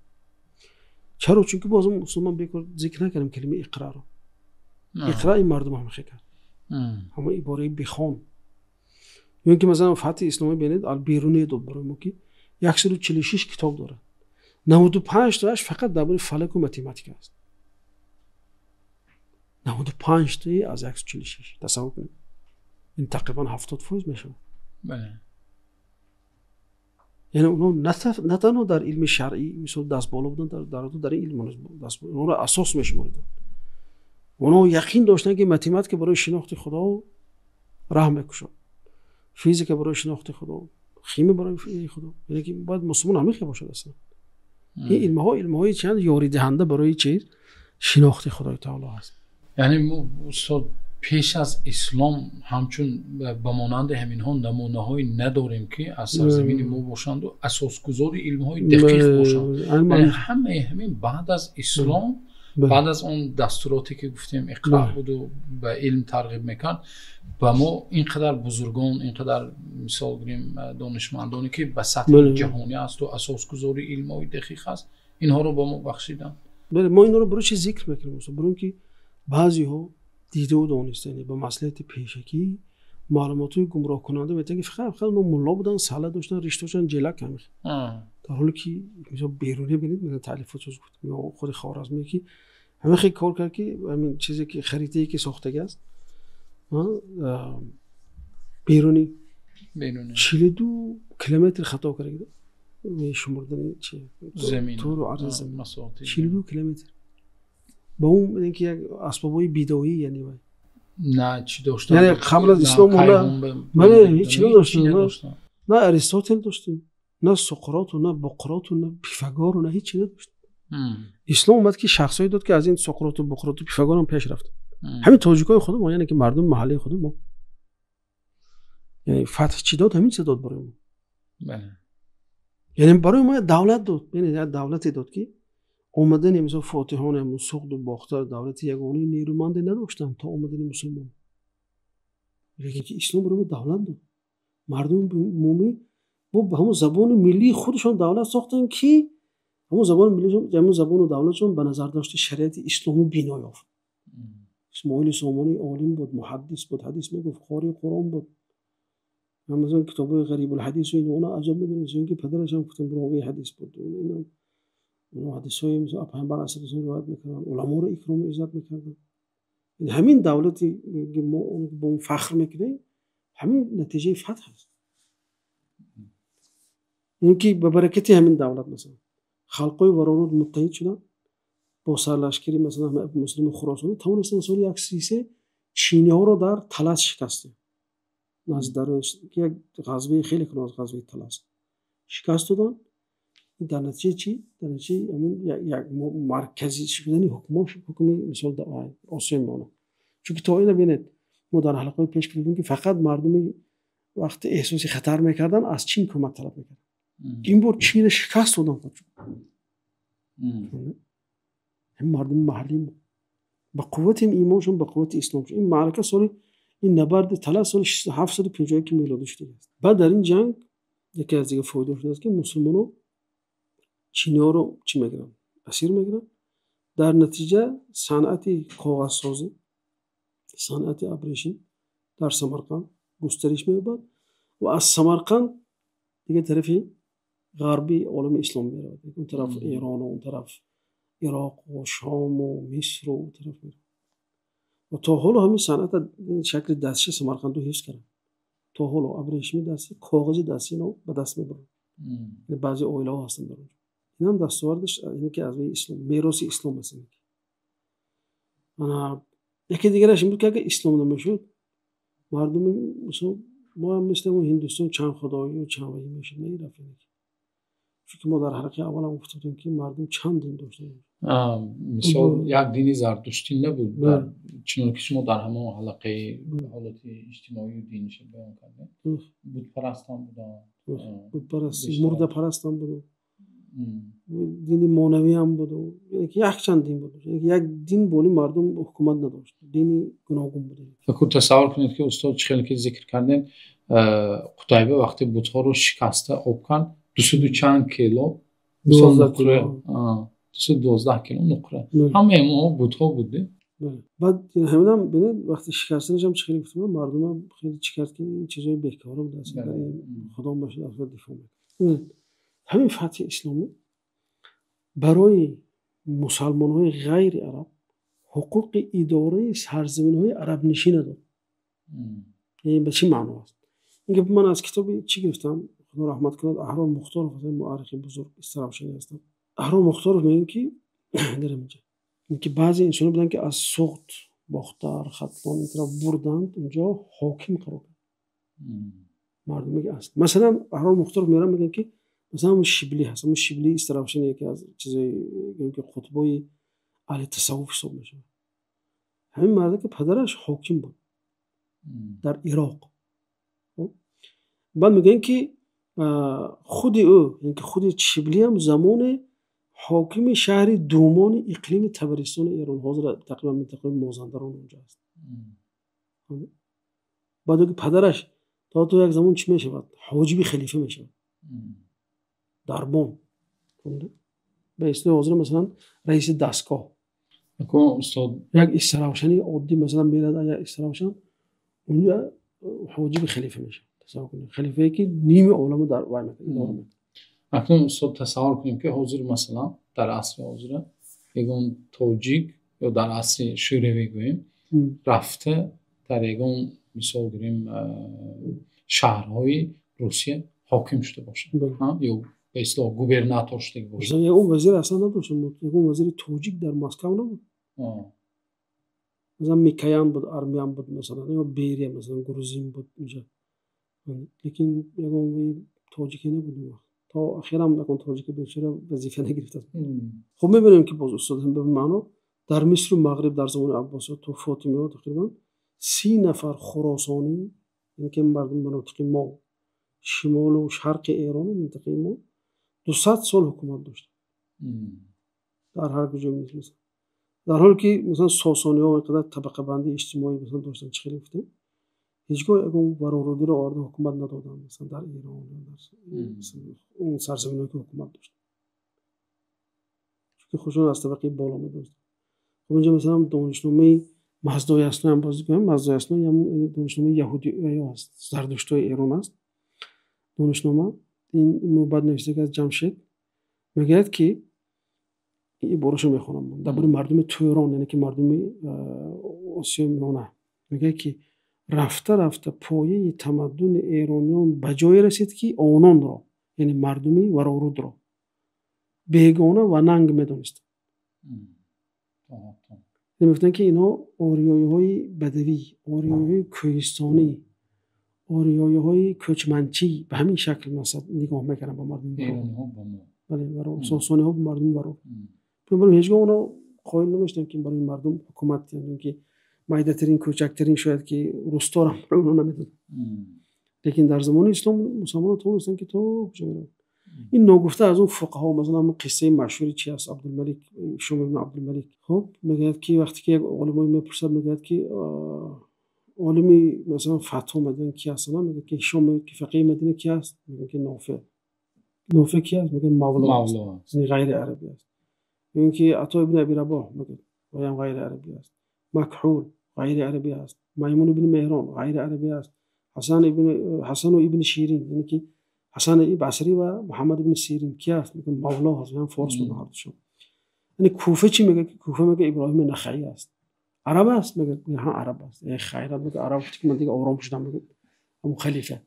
Чаро? Чунки бозам мусулмон бекор зикр накардем калимаи иқраро. Иқра ин мардум ҳам хе кард, ҳамон ибораи бихон. Ё ин ки масалан фатҳи исломӣ бинед, Алберунӣ дод барои мо ки 146 китоб дорад, 95 тоаш фақат дар бораи фалаку математика аст. 95 тои аз 146, тасаввур кунед, ин тақрибан 70% мешавад. Яъне онҳо на танҳо дар илми шаръӣ мисол дастболо буданд, дар ин илм онҳоро асос мешумориданд. Онҳо яқин доштанд ки математика барои шинохти Худо раҳ мекушад, физика барои шинохти Худо, химия барои Худо. Яъне ки бояд мусулмон ҳамин хел бошад аслан. Ин илмҳо илмҳои чанд ёридиҳанда барои чиз шинохти Худои таоло ҳаст. Яъне мо, устод, пеш аз ислом ҳамчун ба монанди ҳаминҳо намунаҳое надорем ки аз сарзамини мо бошанду асосгузори илмҳои дақиқ бошанд. Ҳамаи ҳамин баъд аз ислом, баъд аз он дастуроте ки гуфтем, иқра буду ба илм тарғиб мекард, ба мо ин қадар бузургон, ин қадар мисол гирем донишмандоне ки ба сатҳи ҷаҳонӣ асту асосгузори илмҳои дақиқ аст, инҳоро ба мо бахшиданд. Мо инҳоро барои чи зикр мекунем? Барои ин ки баъзеҳо дидаву дониста, яъне ба маслиҳати пешакӣ маълумотҳои гумроҳкунанда метавон ки фақат фақат онҳо мулло буданд, сала доштанд, риш доштанд, ҷелак ҳамин, дар ҳоле ки мисол Берунӣ бинед, масалан таълифот гуфтем ё худи Хоразмӣ ки ҳамин хел кор кард ки ҳамин чизе ки харитае ки сохтагӣ аст, Берунӣ 42 километр хато карда шумурдани чи туру арзи замин, 42 километр ба он ки як асбобҳои бидоӣ, яъне вай на чӣ доштан. Яъне қабл аз ислом бале, ҳеҷ надоштем, на Аристотел доштем, на Суқроту, на Буқроту, на Пифагору, на ҳеҷ надоштем. Ислом омад ки шахсҳое дод ки аз ин Суқроту, Буқроту, Пифагорам пеш рафт. Ҳамин тоҷикои худи мо, яъне ки мардуми маҳаллии худи мо, яъне фатҳ чӣ дод? Ҳамин чиз дод барои мо. Яъне барои мо давлат дод, яъне як давлате дод ки омадани мисол фотиҳони ҳамун Суғду Бохтар давлати ягонаи нерӯманде надоштанд то омадани мусулмон, лекин ки ислом барои мо давлат дод. Мардуми мумӣ бо ҳамун забони миллии худашон давлат сохтанд ки ҳамун забони миллишон, ҳамун забону давлатшон ба назардошти шариати исломӣ бино ёфт. Исмоили Сомонӣ олим буд, муҳаддис буд, ҳадис мегуфт, қории Қуръон буд. Масалан китобҳои Ғарибулҳадису инона аҷаб медонед, ки падарашам гуфтем ровии ҳадис буд. Онҳо ҳадисҳои Пайғамбар алайҳиссалом ривоят мекарданд, уламоро икрому иззат мекарданд. Ҳамин давлати мо бо он фахр мекунем, ҳамин натиҷаи фатҳ аст. Ин ки ба баракати ҳамин давлат масалан халқҳои вароруд муттаҳид шуданд бо сарлашкари масалан Муслими Хуросонӣ, тавонистанд соли 133 чиниҳоро дар Талас шикастем, назди дарёи, як ғазваи хеле калон аз ғазваи Талас. Шикаст доданд. Дар натиҷаи чӣ? Дар натиҷаи ҳамун як марказӣ шудани ҳукмош, ҳукми мисол Осиёи Миёна. Чунки то ина бинед, мо дар ҳалқаҳои пеш гуфтем, ки фақат мардуми вақти эҳсоси хатар мекарданд, аз Чин кӯмак талаб мекарданд. Ин бор Чинро шикаст доданд худшон. Ҳамин мардуми маҳаллӣ ба қуввати имоншон, ба қуввати исломшон. Ин маърака соли ин набарди Талас соли 751 милодӣ шудааст. Баъд дар ин ҷанг яке аз дигар фоидаҳош ин аст, ки мусулмонон чиниҳоро чӣ мегиранд? Асир мегиранд. Дар натиҷа санъати коғазсозӣ, санъати абрешим дар Самарқанд густариш меёбад ва аз Самарқанд дигар тарафи ғарби олами ислом меравад. Он тараф Эрон, он тараф Ироқ ва Шом ва Миср ва он тараф меравад. Ва то ҳоло ҳамин санъат шакли дастши Самарқандро ҳифз карданд. То ҳоло абрешими дастӣ, коғази дастӣ инро ба даст мебаранд. Баъзе оилаҳо ҳастанд дар онҷо. Ин ҳам дастовардаш ине ки аз рӯи ислом, мероси ислом аст. Яке дигараш ин буд, ки агар ислом намешуд, мардуми мисол мо ҳам мисли ҳамон Ҳиндустон чанд худоию чанд ваҳӣ мешуд, мерафт. Чунки мо дар ҳалқаи аввал ҳам гуфта будем, ки мардум чанд дин доштанд. Мисол як дини зардуштӣ набуд, чунон ки шумо дар ҳамон ҳалқаи ҳолати иҷтимоию диниша баён кардед. Бутпарастам буданд. Бутпараст, мурдапарастам буд, дини монавӣ ҳам буд, якчанд дин буд. Як дин боли мардум ҳукумат надошт, дини гуногун буд. Тасаввур кунед, ки устод, чӣ хеле ки зикр кардем, Қутайба вақте бутҳоро шикаста об кард, дусаду чанд кило, 212 кило нуқра, ҳамаи онҳо бутҳо буд. Баъд ҳаминам бинед, вақте шикастанашам чӣ хеле гуфтам, мардумам хеле чӣ кард, ки ин чизҳои бекора буд, худо бошад аз худ дифоъ мекард. Ҳамин фатҳи исломӣ барои мусалмонҳои ғайри араб ҳуқуқи идораи сарзаминҳои арабнишина дод. Ин ба чӣ маъно аст? Ин гап ман аз китоби чӣ гирифтам? Худо раҳмат кунад, Аҳрор Мухторов, муаррихи бузург истаравшанӣ ҳастанд. Аҳрор Мухторов мегӯяд, ки дар инҷа ки баъзе инсонҳо буданд, ки аз Суғд, Бохтар, Хатлон ин тараф бурданд, унҷо ҳоким қарор доданд. Мардуме ки аст. Масалан, Аҳрор Мухторов мераванд, мегӯянд, ки масалан ҳамун Шиблӣ ҳаст, ҳамун Шиблии истаравшанӣ яке аз чизои ки қутбҳои аҳли тасаввуф ҳисоб мешавад. Ҳамин марде ки падараш ҳоким буд дар Ироқ. Баъд мегӯянд, ки худи ӯ, яъне ки худи Шиблӣ ҳам замоне ҳокими шаҳри Думони иқлими Табаристони Эрон, ҳозир тақрибан минтақаи Мозандарон онҷо аст. Баъд ки падараш то як замон чӣ мешавад? Ҳоҷиби халифа мешавад. Дарбон. Ба истилоҳи ҳозир масалан раиси дастгоҳ. Устод, як истаравшани оддӣ масалан мерад, як истаравшан унҷо ҳоҷиби халифа мешавад. Тасаввур кунед, халифае ки ними оламро дар вай мекунад, идора мекунад. Акнун устод, тасаввур кунем, ки ҳозир масалан дар асри ҳозира ягон тоҷик ё дар асри шӯравӣ гӯем, рафта дар ягон, мисол гирем, шаҳрҳои Русия ҳоким шуда бошад ё ба истилоҳ губернатор шуда бошад. Ягон вазир аслан надоштанд, ягон вазири тоҷик дар Москав набуд. Масалан Микоян буд, армян буд, масалан ё Берия, масалан грузин буд инҷа, лекин ягон тоҷике набуд он вақт. То охирам ягон тоҷики бечора вазифа нагирифтааст. Хуб, мебинем, ки боз устод, ба маъно дар Мисру Мағриб дар замони Аббосиён то Фотимиён тақрибан 30 нафар хуросонӣ, яъне ки мардуми манотиқи мо, шимолу шарқи Эрону минтақаи мо, 200 сол ҳукумат доштанд дар ҳар куҷо. Масалан, дар ҳоле ки масалан сосониҳо инқадар табақабандии иҷтимоӣ масалан доштанд, чӣ хеле гуфтем, ҳеҷгоҳ ягон варорудиро оварда ҳукумат надоданд, масалан дар Эрон, дар он сарзаминҳое ки ҳукумат доштанд, чунки худшон аз табақаи боло медонистанд. Хуб, инҷа масалан донишномаи Маздоясной ҳам боз гӯям. Маздоясной донишномаи яҳудӣ аст, зардуштҳои Эрон аст донишнома. Ин мӯбад навиштага аз Ҷамшед мегӯяд, ки ибораашро мехонам дар бораи мардуми Турон, яъне ки мардуми Осиёи Миёна, мегӯяд, ки рафта рафта пояи тамаддуни эрониён ба ҷое расид, ки ононро, яъне мардуми варорудро, бегона ва нанг медонистанд. Мегуфтанд, ки инҳо ориёиҳои бадавӣ, ориёиҳои кӯҳистонӣ, Ориёиҳои кӯчманчӣ ба ҳамин шакл масалан нигоҳ мекарданд ба мардуми эрониҳо ба мо. Бале, сосониҳо ба мардуми варо. Бинобар ин ҳеҷгоҳ онҳо қоил намешуданд, ки барои мардум ҳукумат, яъне ки майдатарин, кӯчактарин шояд ки русторам барои онҳо намедоданд. Лекин дар замони ислом мусулмонон тавонистанд, ки то куҷо бираванд. Ин ногуфта аз он фуқаҳо, масалан ҳамон қиссаи машҳури чи аст, Абдулмалик, Ҳишом ибн Абдулмалик. Хуб, мегӯяд ки вақте ки як олимое мепурсад, мегӯяд ки олими масалан фатво мадина ки аст? Мегӯяд ки Ҳишом мегӯяд ки фақеҳи Мадина ки аст? Мегӯяд ки Нофеъ. Нофеъ ки аст? Мегӯяд мавло аст, яъне ғайри арабӣ аст. Ё ин ки Ато ибн Аби Рабоҳ мегӯяд, вай ҳам ғайри арабӣ аст. Макҳул ғайри арабӣ аст. Маймун ибн Меҳрон ғайри арабӣ аст. Ҳасан ибн Ҳасан ибн Ширин, яъне ки Ҳасан Басрӣ ва Муҳаммад ибн Сирин ки аст? Мегӯяд мавло аст, ҳам форс буданд ҳар душон. Яъне Куфа чӣ мегӯяд? Куфа мегӯяд Иброҳим Нахаӣ аст. Араб аст? Мегӯяд ҳа, араб аст. Э хайрат, мегӯяд араб, ки ман дигар ором шудам, мегӯяд ҳамон халифа.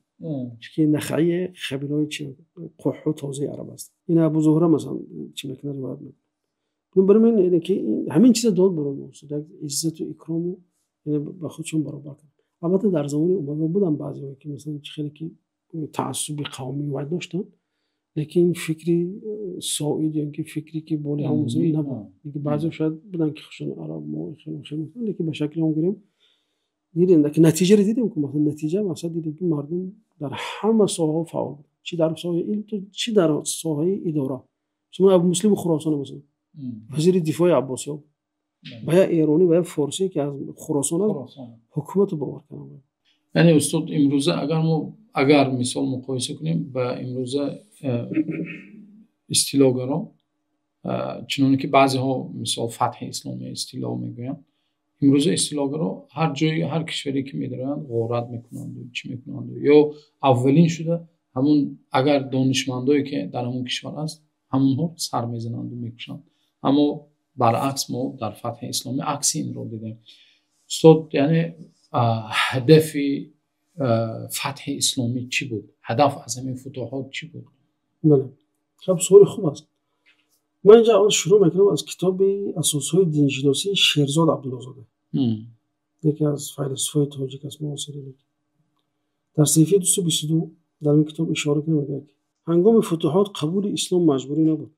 Чунки Нахаӣ қабилаҳои чи қуҳу тозаи араб аст. Ин Абу Зуҳра масалан чӣ мекунад, ривоят мекунад. Бинобар ин яъне ки ҳамин чиза дод барои мо, як иззату икрому, яъне ба худшон баробар кард. Албатта дар замони Умавиҳо буданд баъзеҳое, ки масалан чӣ хеле ки таассуби қавмӣ вай доштанд, лекин фикри соид ё ки фикре ки боли ҳамон мусулмон набуд. Баъзеҳо шояд буданд, ки худшон араб, мо хеле хеле, лекин ба шакли он гирем дидем, ки натиҷаро дидем, ки масалан натиҷа масалан дидем, ки мардум дар ҳама соҳаҳо фаъол буд, чӣ дар соҳаи илм, чӣ дар соҳаи идора. Масалан Абу Муслим Хуросон, масалан вазири дифои Аббосиён, ва я эронӣ ва я форсӣ, ки аз Хуросон аст, ҳукуматро бовар карданд. Яъне устод, имрӯза агар мо агар мисол муқоиса кунем ба имрӯза истилогаро, чуноне ки баъзеҳо мисол фатҳи исломия истило мегӯянд, имрӯза истилогаро ҳар ҷои ҳар кишваре ки медароянд, ғорат мекунанду чӣ мекунанду, ё аввалин шуда ҳамун агар донишмандое ки дар ҳамун кишвар аст, ҳамунҳо сар мезананду мекушанд. Аммо баръакс мо дар фатҳи исломӣ акси инро дидем, устод. Яъне ҳадафи фатҳи исломӣ чӣ буд? Ҳадаф аз ҳамин футуҳот чӣ буд? Бале, хуб, суоли хуб аст. Ман инҷа аввал шурӯъ мекунам аз китоби асосҳои диншиносии Шерзод Абдуллозода, яке аз файласуфҳои тоҷик аст, муосири. Дар саҳифаи 222 дар ин китоб ишора кунам, мегӯяд ки ҳангоми футуҳот қабули ислом маҷбурӣ набуд.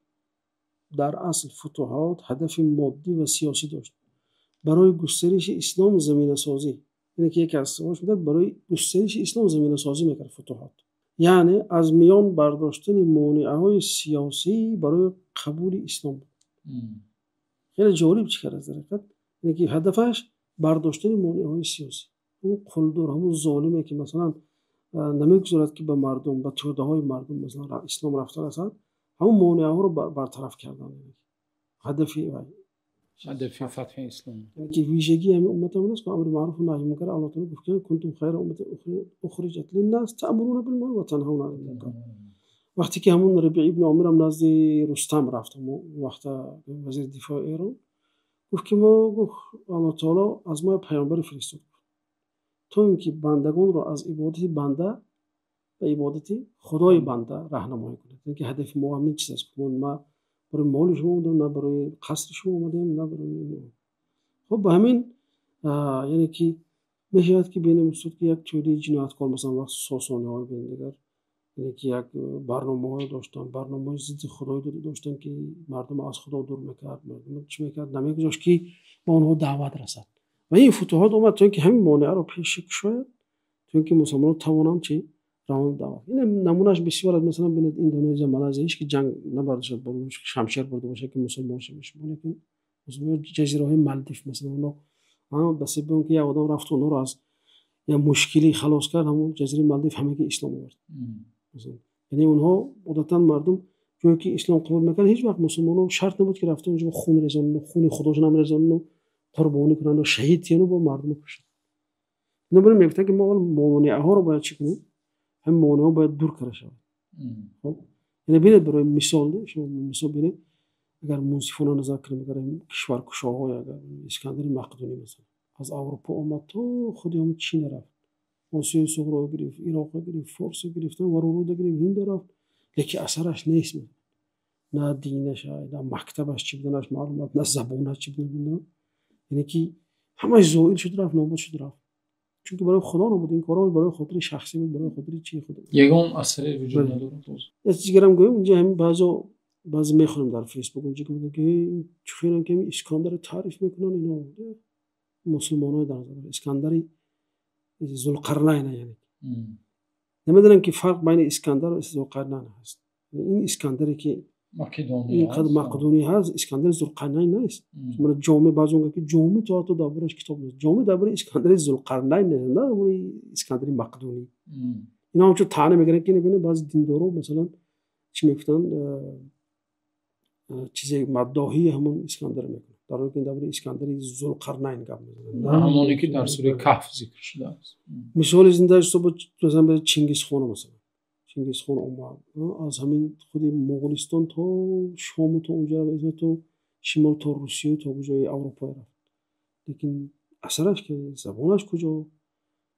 Дар асл футуҳот ҳадафи моддӣ ва сиёсӣ дошт, барои густариши ислом заминасозӣ. Яъне ки яке аз сабабҳош мегӯяд, барои густариши ислом заминасозӣ мекард футуҳот, яъне аз миён бардоштани монеаҳои сиёсӣ барои қабули ислом буд. Хеле ҷолиб чӣ кард, дар ҳақиқат, яъне ки ҳадафаш бардоштани монеаҳои сиёсӣ, ҳамун қулдур, ҳамун золиме, ки масалан намегузорад, ки ба мардум, ба тӯдаҳои мардум масалан ислом рафта расад, ҳамун монеаҳоро бартараф кардан ҳадафи вай. Ҳадафи фатҳи ислом. Яъне ки вижагии ҳамин уммат ҳамин аст, ки амри маъруф ва наҳи мункар. Аллоҳ таъола гуфт: кунтум хайра умматин ухриҷат линнас таъмуруна билмаъруф ва танҳавна анил мункар. Вақте ки ҳамун Рабиъ ибн Омир ҳам назди Рустам рафт, ҳамун вақта вазири дифои Эрон, гуфт ки мо, гуфт, Аллоҳ таъоло аз мо паёмбаре фиристод, то ин ки бандагонро аз ибодати банда ба ибодати худои банда раҳнамоӣ кунад. Яъне ки ҳадафи мо ҳамин чиз аст. Ма барои моли шумо омадем, на барои қасри шумо омадем, на барои. Хуб, ба ҳамин яъне ки мешавад, ки бинем, устод, ки як тӯдаи ҷинояткор, масалан вақт сосониҳо бинем дигар, яъне ки як барномаҳое доштанд, барномаҳои зидди худоӣ доштанд, ки мардумро аз худо дур мекард, мардумро чӣ мекард, намегузошт, ки ба онҳо даъват расад. Ва ин футуҳот омад, то ин ки ҳамин монеаро пеш кушояд, то ин ки мусулмонон тавонанд чӣ равон даъват. Ин намунааш бисёр аст. Масалан бинед, Индонезия, Малайзия, ҳеч ки ҷанг набарда шуд, шамшер бурда бошад, ки мусулмон шуда, лекин мусулмон ҷазираҳои Малдив масалан, онҳо ба сабаби он ки як одам рафт, онҳоро аз як мушкилӣ халос кард, ҳамон ҷазираи Малдив ҳамаги ислом овард. Яъне онҳо одатан мардум ҷое ки ислом қабул мекард, ҳеҷ вақт мусулмонон шарт набуд, ки рафта онҷо хун резонанд, хуни худошон резонанд, қурбонӣ кунанд, шаҳид тиҳанд, бо мардумро кушанд. Бинобар ин мегуфтанд, ки мо аввал монеаҳоро бояд чӣ кунем, ҳамин монеаҳо бояд дур карда шавад. Хуб, яъне бинед, барои мисол, шумо мисол бинед, агар мунсифона назар кунем, агар кишваркушоҳое, агар Искандари Мақдунӣ масалан аз Аврупо омад, то худи ҳамун Чин рафт, Осиёи Суғро гирифт, Ироқро гирифт, Форсро гирифт, Варуруда гирифт, Ҳинда рафт, лекин асараш нест. На динаш, на мактабаш чӣ буданаш маълум аст, на забонаш чӣ будан, яъне ки ҳамаш зоил шуд, рафт, нобуд шуд, рафт. Чунки барои Худо набуд ин корҳо, барои хотири шахсӣ буд, барои хотири чӣ худ. Ягон асаре вуҷуд надорад. Як чиз дигарам гӯям, инҷа ҳамин баъзе мехонем дар Фейсбук, онҷо ки мегӯянд ки чӣ хелан ки Искандарро таъриф мекунанд, ино мусулмонҳои дар назар Искандари Зулқарнайн, яъне намедонам ки фарқ байни Искандар ва Зулқарнайн ҳаст. Ин Искандаре ки инқадр мақдунӣ ҳаст, Искандари Зулқарнайн нест. Ман ҷомеъ баъзе мегӯянд ки ҷомеъ то ҳатто дар борааш китоб нест. Ҷомеъ дар бораи Искандари Зулқарнайн нест, на дар бораи Искандари мақдунӣ. Ино ҳамчун таъна мегиранд ки баъзе диндорҳо масалан чӣ мегуфтанд, чизе маддоҳии ҳамон Искандар мекунанд, дар ҳоле ки дар бораи Искандари Зулқарнайн гап мезананд, ҳамоне ки дар сураи Каҳф зикр шудааст. Мисоли зиндааш масалан Чингизхон, масалан Чингизхон омад аз ҳамин худи Моғулистон то Шом, то онҷо, то шимол, то Русия, то куҷои Аврупо рафт. Лекин асараш ки забонаш куҷо?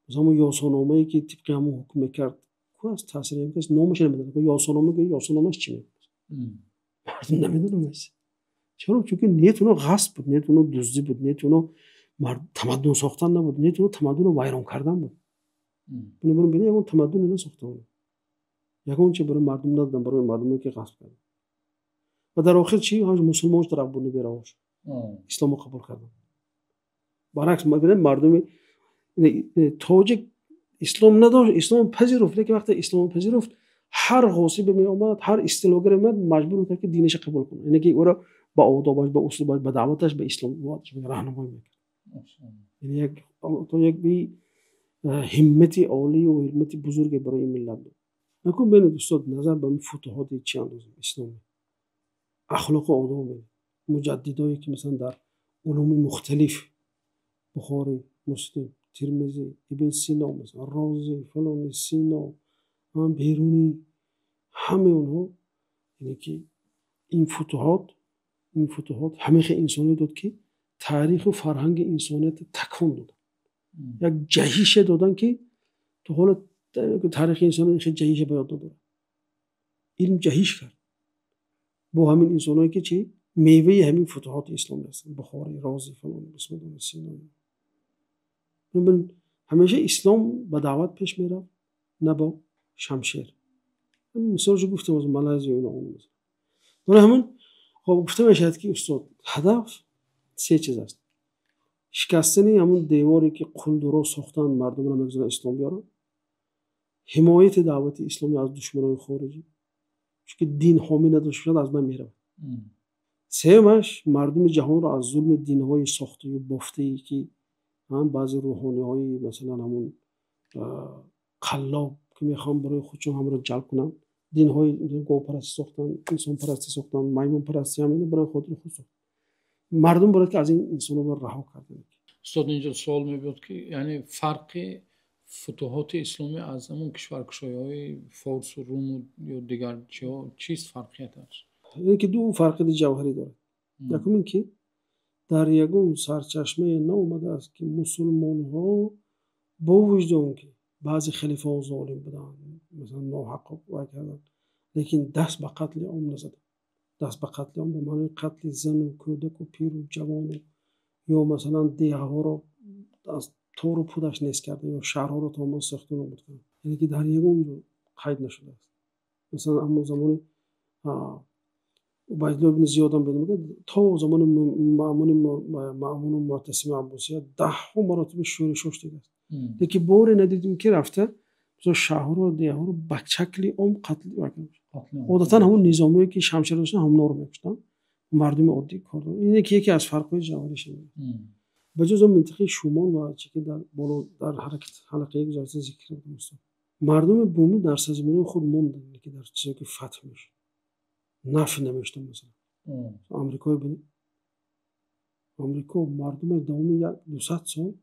Масалан Ёсономае ки тибқи ҳамон ҳукм мекард, ку аст таъсири ин кас? Номаш намедонад. Ёсонома, Ёсономааш чӣ мекунад? Мардум намедонанд. Чаро? Чунки нияти онҳо ғасб буд, нияти онҳо дуздӣ буд, нияти онҳо тамаддун сохтан набуд, нияти онҳо тамаддунро вайрон кардан буд. Бинобар ин ягон тамаддуне насохтан, ягон чи барои мардум надоданд, барои мардуме ки ғасб карданд. Ва дар охир чӣ? Мусулмон шуд, тараф буд бераво шуд, исломро қабул карданд. Баръакс бинед, мардуми тоҷик ислом надошт, ислом пазируфт, лекин вақте ислом пазируфт, ҳар ғосибе меомад, ҳар истилогаре меомад, маҷбур мекард ки динашро қабул кунад, яъне ки ӯро ба одобаш, ба услубаш, ба даъваташ ба ислом раҳнамоӣ мекард. Яъне як ҳиммати олию ҳиммати бузурге барои ин миллат буд. Накун бинед устод, назар ба футуҳоти чӣ андозем исломӣ, ахлоқу одоб бинед, муҷаддидое ки масалан дар улуми мухталиф, Бухорӣ, Муслим, Тирмизӣ, Ибн Сино, масалан Розӣ, фалони Сино, Берунӣ, ҳамаи онҳо, яъне ки ин футуҳот ҳамаи инсоне дод ки таъриху фарҳанги инсониятро такон доданд, як ҷаҳише доданд ки то ҳоло таърихи инсоният хеле ҷаҳише ба ёд надорад. Илм ҷаҳиш кард бо ҳамин инсонҳое ки чӣ меваи ҳамин футуҳоти исломӣ ҳастанд, Бухорӣ, Розӣ, фалон, Бисмиллоҳ, Сино. Ҳамеша ислом ба даъват пеш мерафт, на бо шамшер. Мисолшо гуфтем аз Малайзия ино он. Барои ҳамин хоб гуфта мешавад ки устод, ҳадаф се чиз аст: шикастани ҳамон деворе ки қулдуро сохтанд, мардумро мегузоранд ислом биёранд, ҳимояти даъвати исломӣ аз душманони хориҷӣ, чунки дин ҳомӣ надошта бошад аз байн меравад. Сеюмаш, мардуми ҷаҳонро аз зулми динҳои сохтаю бофтае ки баъзе рӯҳониҳои масалан ҳамон қаллоб ки мехоҳанд барои худшон ҳамро ҷалб кунанд, динҳои говпарастӣ сохтанд, инсонпарастӣ сохтанд, маймунпарастӣ, ҳам ино барои хотири худ сохтанд. Мардум бояд ки аз ин инсонҳо раҳо карданд. Устод, инҷо суол мебиёд ки яъне фарқи футуҳоти исломӣ аз ҳамон кишваркушоиҳои форсу руму ё дигар чиҳо чист фарқияташ? Яъне ки ду фарқияти ҷавҳарӣ дорад. Якум ин ки дар ягон сарчашмае наомадааст ки мусулмонҳо бо вуҷуди он ки баъзе халифаҳо золим буданд, масалан ноҳақ вай карданд, лекин даст ба қатли ом назаданд. Даст ба қатли ом ба маънои қатли зану кӯдаку пиру ҷавону ё масалан деҳаҳоро аз тору пудаш нест кардан ё шаҳрҳоро тамоман сохту нобуд кардан. Яъне ки дар ягон ҷо қайд нашудааст. Масалан аммо замони Убайдулло ибни Зиёд ҳам мегӯяд, то замони Маъмуну Муътасими Аббосия даҳҳо маротиба шӯришҳо шудааст. Лекин боре надидем ки рафта масалан шаҳрҳоро, деҳаҳоро ба шакли ом қатл мекарданд. Одатан ҳамон низомие ки шамшер доштанд ҳамонҳоро мекуштанд, мардуми оддӣ кор доранд. Ин яке аз фарқҳои ҷавҳариш аст. Ба ҷуз он минтақаи Шумон ва чӣ ки дар боло дар ҳаракат ҳалқаи гузашта зикр кардам устод, мардуми бумӣ дар сарзаминҳои худ монданд, ки дар чизое ки фатҳ мешуд нафй намешуданд. Масалан Амрикои бинед, Амрико мардумаш давоми як 200 сол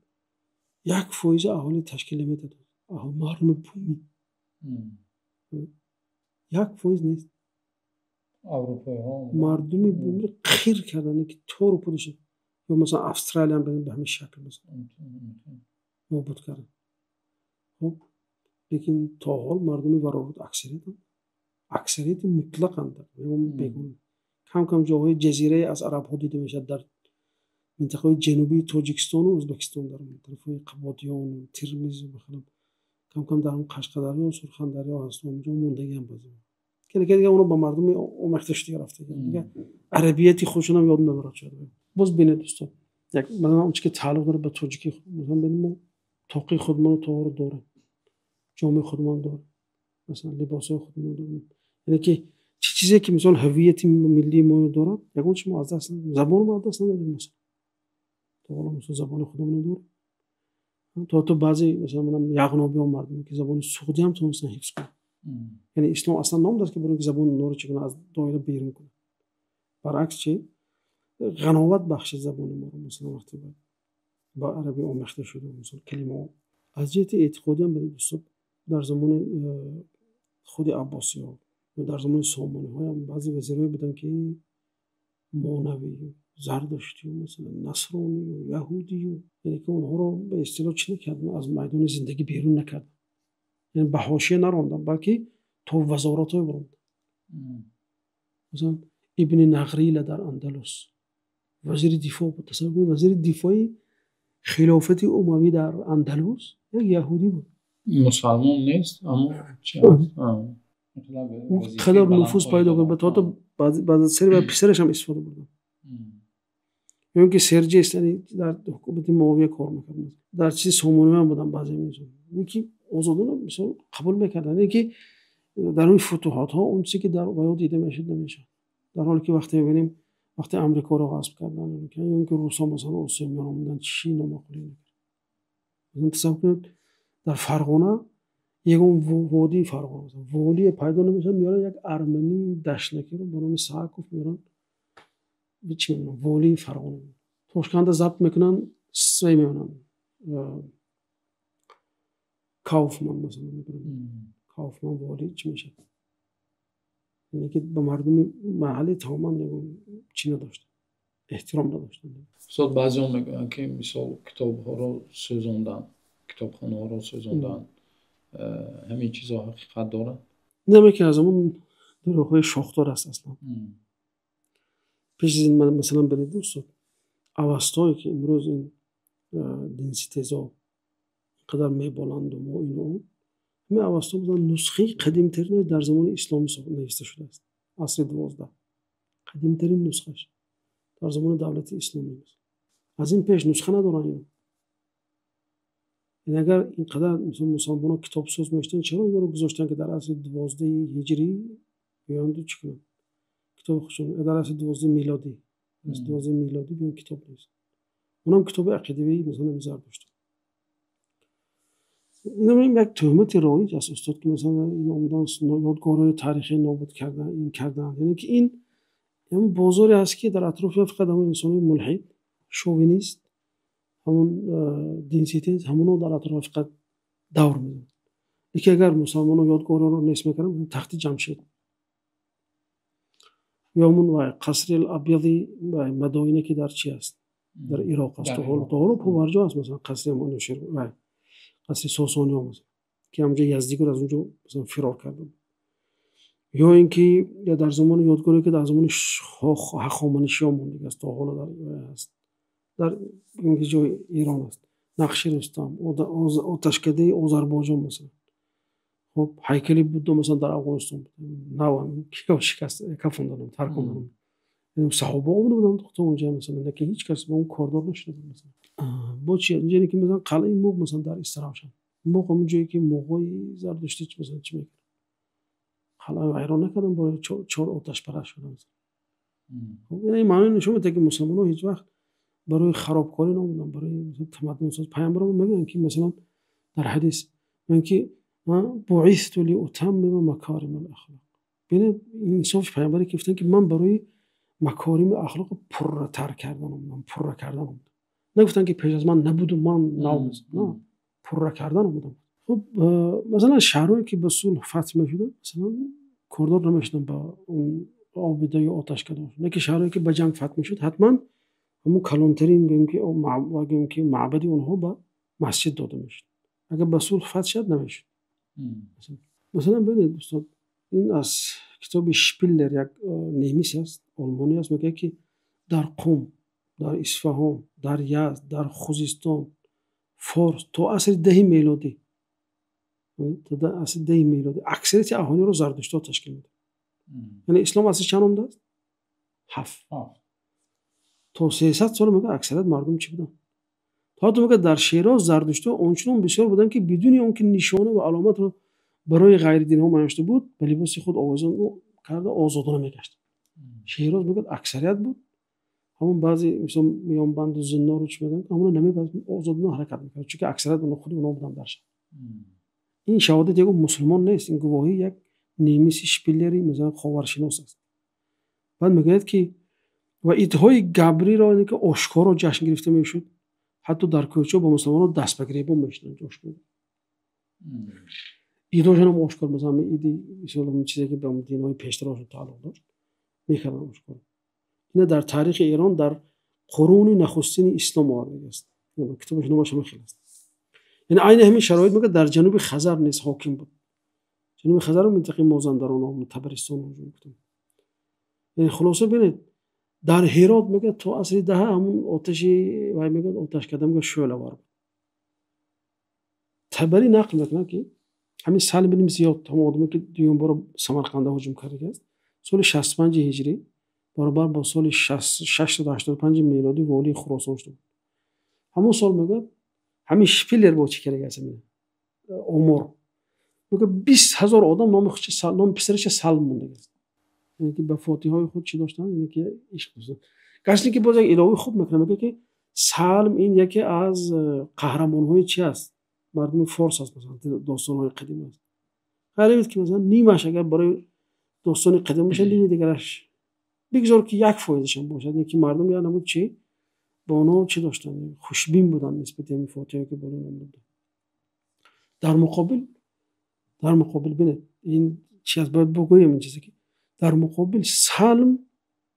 1% аҳолӣ ташкил намедоданд. Мардуми бумӣ 1% нест. Мардуми бумиро қир карданд, ки тору пудашон. Ё масалан Австралия ҳам ба ҳамин шакл масалан нобуд карданд. Хуб, лекин то ҳол мардуми варорут аксариятанд, аксарияти мутлақанд, бегона. Кам кам ҷоҳои ҷазирае аз арабҳо дида мешавад дар минтақаҳои ҷанубии Тоҷикистону Ӯзбекистон, дар тарафҳои Қабодиён, Термиз, кам-кам дар Қашқадарё, Сурхандарё ҳаст, онҷо мондагиам баъзе. Ки дигар онҳо ба мардуми омехта шуда рафтагианд. Дигар арабияти худшонам ёд надорад шояд. Боз бинед, устод, як масалан он чи ки тааллуқ дорад ба тоҷикӣ, масалан бинед, мо тоқи худмону тоғро дорем, ҷомеи худмон дорем, масалан либосҳои худмон дорем. Яъне ки чӣ чизе ки мисол ҳавияти миллии мо дорад, ягон чи мо аз даст надодем, забоно мо аз даст надодем, масалан. То ҳоло мисол забони худамонро дорем. То баъзе масалан яғнобиён, мардуме ки забони суғдӣ ҳам тавонистанд ҳифз кунанд. Яъне ислом аслан наомадааст, ки барои ки забони онҳоро чӣ кунад, аз доира берун кунад. Баръакс, чи ғановат бахшид забони моро, масалан вақте ба арабӣ омехта шуд, масалан калимаҳо. Аз ҷиҳати эътиқодӣ ҳам бинед, устод, дар замони худи аббосиҳо ё дар замони сомониҳоям баъзе вазирҳое буданд, ки монавию зардуштию, масалан насронию яҳудию, яъне ки онҳоро ба истилоҳ чӣ накарданд, аз майдони зиндагӣ берун накарданд, яъне ба ҳошия наронданд, балки то вазоратҳое баронданд. Масалан Ибни Нағрила дар Андалус вазири дифоъ буд. Тасаввур кунед, вазири дифои хилофати умавӣ дар Андалус як яҳудӣ буд. Мусалмон нест, аммо чи қадар нуфуз пайдо кард, то баъд сари писараш ҳам истифода бурданд. Ё ин ки Серҷес, яъне дар ҳукумати Муовия кор мекард, дар чизи сомониҳо буданд баъзе инсон, ки озодона мисол қабул мекарданд, яъне ки дар он футуҳотҳо он чизе ки дар ваё дида мешуд, намешуд. Дар ҳоле ки вақте мебинем, вақте Амрикоро ғасб карданд ё ин ки русҳо масалан Осиё миёна омаданд, чӣ номаъқулӣ накард. Масалан тасаввур кунед, дар Фарғона ягон водии Фарғона волие пайдо намешавад, меоранд як армании дашнакиро ба номи Сааков, меоранд, чӣ мемонанд, волии Фарғона. Тошканда забт мекунанд, свай мемонанд, Кауфман масалан мекунанд, Кауфман воли чӣ мешавад? Яъне ки ба мардуми маҳаллӣ тамоман ягон чӣ надошт, эҳтиром надоштанд. Устод, баъзеҳо мегӯянд, ки мисол китобҳоро сӯзонданд, китобхонаҳоро сӯзонданд. Ҳамин чизҳо ҳақиқат дорад? Инам яке аз ҳамон дурӯғҳои шохдор аст аслан. Пеш аз ин масалан бинед, устод, авастое ки имрӯз ин динситезо инқадар меболанду мо ину он, ҳамин авасто масалан нусхаи қадимтаринаш дар замони исломӣ нависта шудааст, асри 12, қадимтарин нусхаш дар замони давлати исломӣ. Аз ин пеш нусха надоранд ино. Яъне агар инқадар мусалмонҳо китобсоз мешуданд, чаро инро гузоштанд, ки дар асри 12 ҳиҷрӣ биёнду чӣ кунанд китоби худшон, дар асри 12 милодӣ, асри 12 милодӣ биён китоб нависанд, онам китоби ақидавии масалан Зардушт. Инам як туҳмати роиҷ аст, устод, ки масалан ин омадан ёдгорҳои таърихӣ нобуд кардан, ин карданд. Яъне ки ин ҳамон бозоре аст, ки дар атрофи фақат ҳамон инсони мулҳид, шовинист, ҳамон динситез, ҳамонҳо дар атроф фақат давр мезананд. Лекин агар мусалмонҳо ёдгорҳоро нест мекарданд, тахти Ҷамшед ё ҳамон қасри Абяди Мадоине, ки дар чи аст, дар Ироқ аст, то ҳоло побарҷо аст, масалан қасри қасри Сосониҳо, масалан, ки ҳамҷо Яздигур аз онҷо масалан фирор карда буд. Ё ин ки дар замони ёдгоре, ки дар замони Ҳахоманишиён мондагӣ аст, то ҳоло дар аст, дар ҷои Эрон аст, Нақши Рустам, оташкадаи Озарбойҷон масалан, хоб ҳайкали Буддо масалан дар Афғонистон буд, нав шикаст, кафонданам, тарконданам, саҳоба омада буданд то онҷо масалан, лекин ҳеҷ кас ба он кордор нашуда буд. Масалан бо чи инҷо ки масалан қалъаи Муғ, масалан дар Истаравшан, Муғ ҳамон ҷое ки муғҳои зардуштӣ масалан чӣ мекарданд, қалъаро вайрон накарданд, барои чор оташпараст шуда масалан. Хоб ин маънои нишон медиҳад, ки мусалмонҳо ҳеҷ вақт барои харобкорӣ наомаданд, барои тамаддунсоз. Паёмбарон мегӯянд, ки масалан дар ҳадис мегӯянд, ки буъисту лиутаммима макорима ал-ахлоқ. Бинед инсофи паёмбаре, ки гуфтанд, ки ман барои макорими ахлоқро пурратар кардан омадам, пурра кардан омадам. Нагуфтанд, ки пеш аз ман набуду ман нав, на, пурра кардан омадам. Хуб, масалан шаҳрҳое ки ба сулҳ фатҳ мешуданд, масалан кордор намешуданд ба он обида ё оташкада. Лекин шаҳрҳое ки ба ҷанг фатҳ мешуд, ҳатман ҳамон калонтарин гӯем ки маъбади онҳо ба масҷид дода мешуд. Агар ба сулҳ фатҳ шавад, намешуд. Масалан бинед, устод, ин аз китоби Шпиллер, як немис аст, олмонӣ аст, мегӯяд, ки дар Қум Дар Исфаҳон, дар Язд, дар Хузистон, Форс то асри 10 мелодӣ, то асри 10 мелодӣ аксарияти аҳолиро зардуштиҳо ташкил медоданд. Яъне ислом асри чанд омадааст? 7. То 300 сол мегӯяд аксарият мардум чӣ буданд? То ҳатто мегӯяд дар Шероз зардуштиҳо ончунон бисёр буданд, ки бидуни он ки нишона ва аломатро барои ғайридинҳо муайян шуда буд, ба либоси худ овезон карда озодона мегаштанд. Шероз мегӯяд аксарият буд. Ҳамон баъзе мисол миёнбанду зиннору чӣ мегӯянд, ҳамоно намебаст, озодона ҳаракат мекард, чунки аксарият онҳо худи онҳо буданд дар шаҳр. Ин шаҳодат ягон мусулмон нест, ин гувоҳии як немиси Шпиллери масалан ховаршинос аст. Баъд мегӯяд ки ва идҳои габриро ки ошкоро ҷашн гирифта мешуд, ҳатто дар кӯчаҳо бо мусулмонон даст ба гиребон мешуданд. Идҳошон ҳам ошкор, масалан иди мисол чизе ки ба динҳои пештарашон тааллуқ дошт мекарданд ошкор. Ина дар таърихи Эрон дар қуруни нахустини ислом овардааст. Китобаш номаш ҳамин хел аст. Яъне айни ҳамин шароит мегӯяд дар ҷануби Хазар низ ҳоким буд. Ҷануби Хазар минтақаи Мозандарон, Табаристон. Яъне хулоса бинед, дар Ҳирот мегӯяд то асри 10 ҳамун оташи вай мегӯяд оташкада мегӯяд шӯълавар буд. Табарӣ нақл мекунад ки ҳамин Салим ибн Зиёд, ҳамон одаме ки дуюм бора Самарқанда ҳуҷум кардааст, соли 65 ҳиҷрӣ баробар бо соли 685 мелодӣ волии Хуросон шуда буд. Ҳамон сол мегӯяд ҳамин Шпиллер бо чӣ кардааст омор мегӯяд 20 000 одам номи писараша Салм мондааст. Яъне ки ба фотиҳои худ чӣ доштанд? Яъне ки ишқ доштанд. Гарчанде ки боз як иловаи хуб мекунад, мегӯяд ки Салм ин яке аз қаҳрамонҳои чи аст? Мардуми форс аст, масалан достонҳои қадим аст. Ғайр ки масалан нимаш агар барои достони қадим бошад, ними дигараш бигзор ки 1%-шам бошад, яъне ки мардум я намуд чи ба онҳо чӣ доштанд? Хушбин буданд нисбати ҳамин фотиҳое ки болои ном буданд. Дар муқобил бинед, ин чи аст? Бояд бигӯем ин чизе ки дар муқобил Салм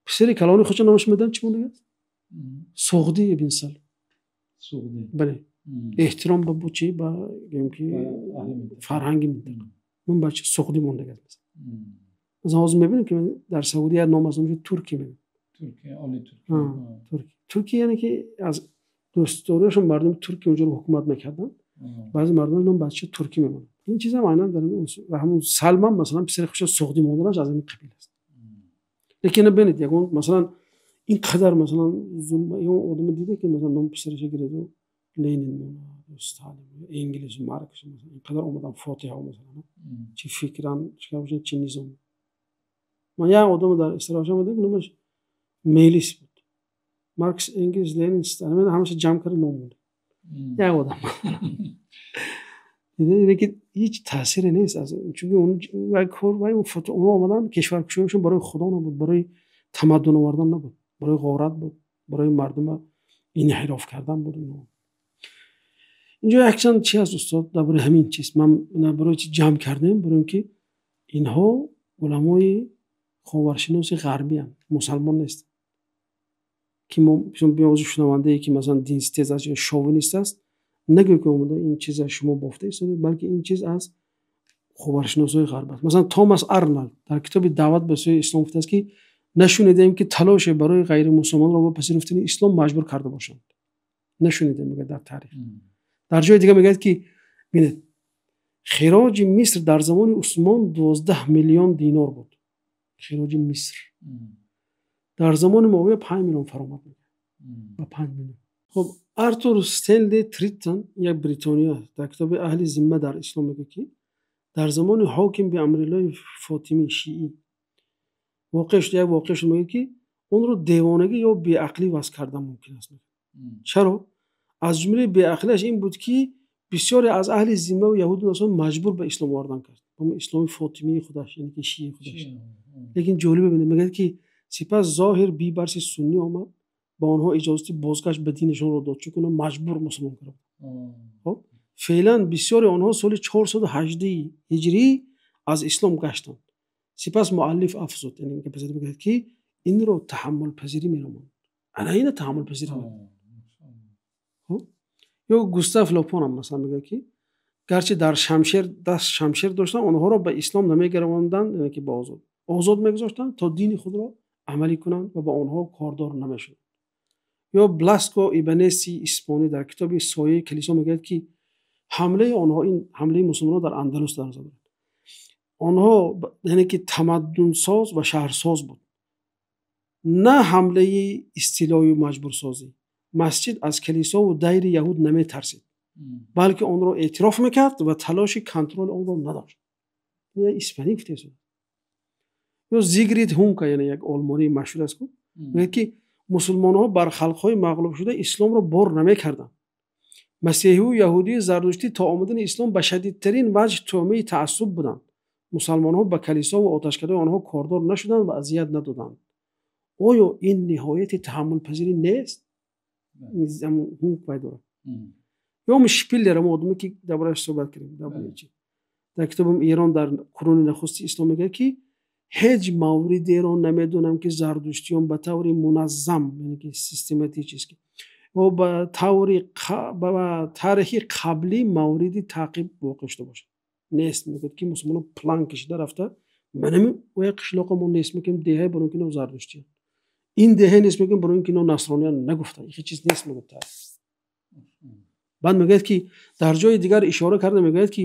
писари калони худша номаш медонад чӣ мондааст? Суғдӣ ибн Салм. Суғдӣ. Бале. Эҳтиром ба бу чи ба гӯем ки фарҳанги минтақа. Ман бача Суғдӣ мондааст масалан. Масалан ҳозир мебинем ки дар Саудия як ном аст, номаш Туркӣ мегӯянд. Туркия, оли Туркия. Туркӣ. Туркия яъне ки аз дӯстдориашон мардуми Туркия онҷоро ҳукумат мекарданд. Баъзе мардум ном бача Туркӣ мемонанд. Ин чиз ҳам айнан дар ҳамун Салмам масалан писари худша Суғдӣ монданаш аз ҳамин қабил аст. Лекин бинед, ягон масалан ин қадар масалан зулм ягон одаме дида ки масалан номи писараша гиреду Ленин монад, Сталин, Энгелс, Маркс, масалан ин қадар омадан фотиҳа масалан чи фикран, чи кар бошанд, чи низом. Ман як одаме дар истироҳашам дидам, номаш Мелис буд. Маркс, Энгелс, Ленин, Сталин ҳамаша ҷамъ карда ном монда. Як одам. Яъне ки ҳеҷ таъсире нест аз чунки он кор вай онҳо омадан кишваркушоишон барои худо набуд, барои тамаддун овардан набуд, барои ғорат буд, барои мардума инҳироф кардан буд. Инҳо инҷо якчанд чи аст устод дар бораи ҳамин чиз ман барои чи ҷамъ кардем, барои ин ки инҳо уламои ховаршиноси ғарбиянд, мусалмон нестанд. Ки мо биёзу шунавандае ки масалан динситез аст ё шовинист аст, нагӯй ки омада ин чиза шумо бофта истодед, балки ин чиз аз ховаршиносҳои ғарб аст. Масалан Томас Арнолд дар китоби «Даъват ба сӯи ислом» гуфтааст ки нашунидаем ки талоше барои ғайримусулмонро ба пазируфтани ислом маҷбур карда бошанд. Нашунидаем, мегӯяд, дар таърих. Дар ҷои дигар мегӯяд ки бинед, хироҷи Миср дар замони Усмон 12 миллион динор буд. Хироҷи Миср дар замони Муовия 5 миллион фаромад мекард. Ба 5 миллион. Хуб, Артур Стенли Триттон як бритониё аст, дар китоби «Аҳли зимма дар ислом» мегӯяд ки дар замони ҳоким биамриллоҳи Фотимӣ шиӣ воқеъ шуд, як воқеа шуд, мегӯяд ки онро девонагӣ ё беақлӣ васф кардан мумкин аст. Чаро? Аз ҷумлаи беақлиаш ин буд ки бисёре аз аҳли зимма ва яҳуду насоро маҷбур ба ислом овардан кард, ҳамон исломи фотимии худаш, яъне ки шиии худаш. Лекин ҷолибе бинед, мегӯяд ки сипас Зоҳир Бибарси суннӣ омад, ба онҳо иҷозати бозгашт ба динашонро дод, чунки онҳо маҷбур мусулмон карда буданд. Хоб, феълан бисёри онҳо соли 418 ҳиҷрӣ аз ислом гаштанд. Сипас муаллиф афзуд, яъне ки пас мегӯяд ки инро таҳаммулпазирӣ меноманд. Ана ина таҳаммулпазирӣ. Хоб, ё Густав Лопон ҳам масалан мегӯяд ки гарчи дар шамшер даст шамшер доштанд, онҳоро ба ислом намегаравонданд, яъне ки ба озод мегузоштанд то дини худро амалӣ кунанд ва ба онҳо кордор намешуданд. Ё Бласко Ибанеси испонӣ дар китоби «Сояи калисо» мегӯяд, ки ҳамлаи онҳо, ин ҳамлаи мусулмонон дар Андалус дар назар дорад, онҳо яъне ки тамаддунсоз ва шаҳрсоз буд, на ҳамлаи истилою маҷбурсозӣ. Масҷид аз калисову дайри яҳуд наметарсид, балки онро эътироф мекард ва талоши контроли онро надошт. Испанӣ гуфтааст. Ё Зигрид Ҳунка, яъне як олмонии машҳур аст, мегӯяд, ки мусулмонҳо бар халқҳои мағлубшуда исломро бор намекарданд. Масеҳию яҳудию зардуштӣ то омадани ислом ба шадидтарин ваҷҳ тӯъмаи таассуб буданд. Мусалмонҳо ба калисову оташкадаи онҳо кордор нашуданд ва азият надоданд. Оё ин ниҳояти таҳаммулпазирӣ нест? Ҳунк вай дорад. Ё Шпиллер, ҳамон одаме, ки дар борааш суҳбат кардем, дар бораи чи дар китобам «Эрон дар қуруни нахусти ислом» мегӯяд, ки ҳеҷ мавридеро намедонам, ки зардуштиён ба таври муназзам, яъне ки систематически, ва ба таври ба таърихи қаблӣ мавриди таъқиб воқеъ шуда бошад. Нест. Мегӯяд, ки мусулмонон план кашида рафта, манами оя қишлоқа мо нест мекунем, деҳае барои ки ино зардуштиян, ин деҳае нест мекунем, барои ки ино насрониян, нагуфта. Ҳеҷ чиз нест, мегӯяд таърих. Баъд мегӯяд, ки дар ҷои дигар ишора карда мегӯяд, ки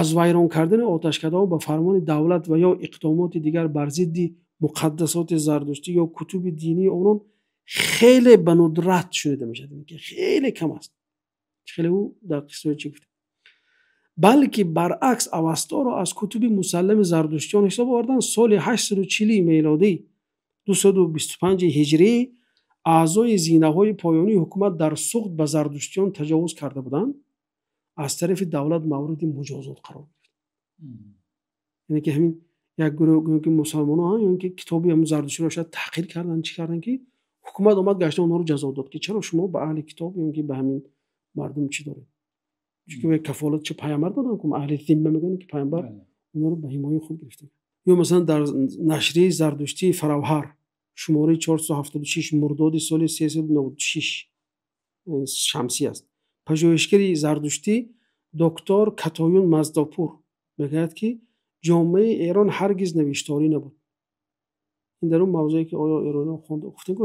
аз вайрон кардани оташкадаҳо ба фармони давлат ва ё иқдомоти дигар бар зидди муқаддасоти зардуштӣ ё кутуби динии онон хеле ба нудрат шунида мешавад, ки хеле кам аст. Хеле ӯ дар қиссаи чӣ гуфт, балки баръакс Авасторо аз кутуби мусаллами зардуштиён ҳисоб оварданд. Соли 840 мелодӣ, 225 ҳиҷрӣ, аъзои зинаҳои поёнии ҳукумат дар Суғд ба зардуштиён таҷовуз карда буданд, аз тарафи давлат мавриди муҷозот қарор гирифт. Яъне ки ҳамин як гурӯҳ ки мусалмонон ё ки китоби ҳамун зардуштиро шояд таҳқир карданд, чӣ карданд, ки ҳукумат омад гашта онҳоро ҷазо дод, ки чаро шумо ба аҳли китоб ё ки ба ҳамин мардум чӣ доред? Чунки кафолат чи пайғамбар доданд, ку аҳли зимма мегӯянд, ки пайғамбар онҳоро ба ҳимояи худ гирифта. Ё масалан дар нашрияи зардуштии «Фаравҳар», шумораи 476, мурдоди соли 396 шамсӣ аст, пажӯҳишгари зардуштӣ доктор Катоюн Маздопур мегӯяд, ки ҷомеаи Эрон ҳаргиз навишторӣ набуд. Ин дар он мавзӯе, ки оё эрониҳо хонда, гуфтем, ки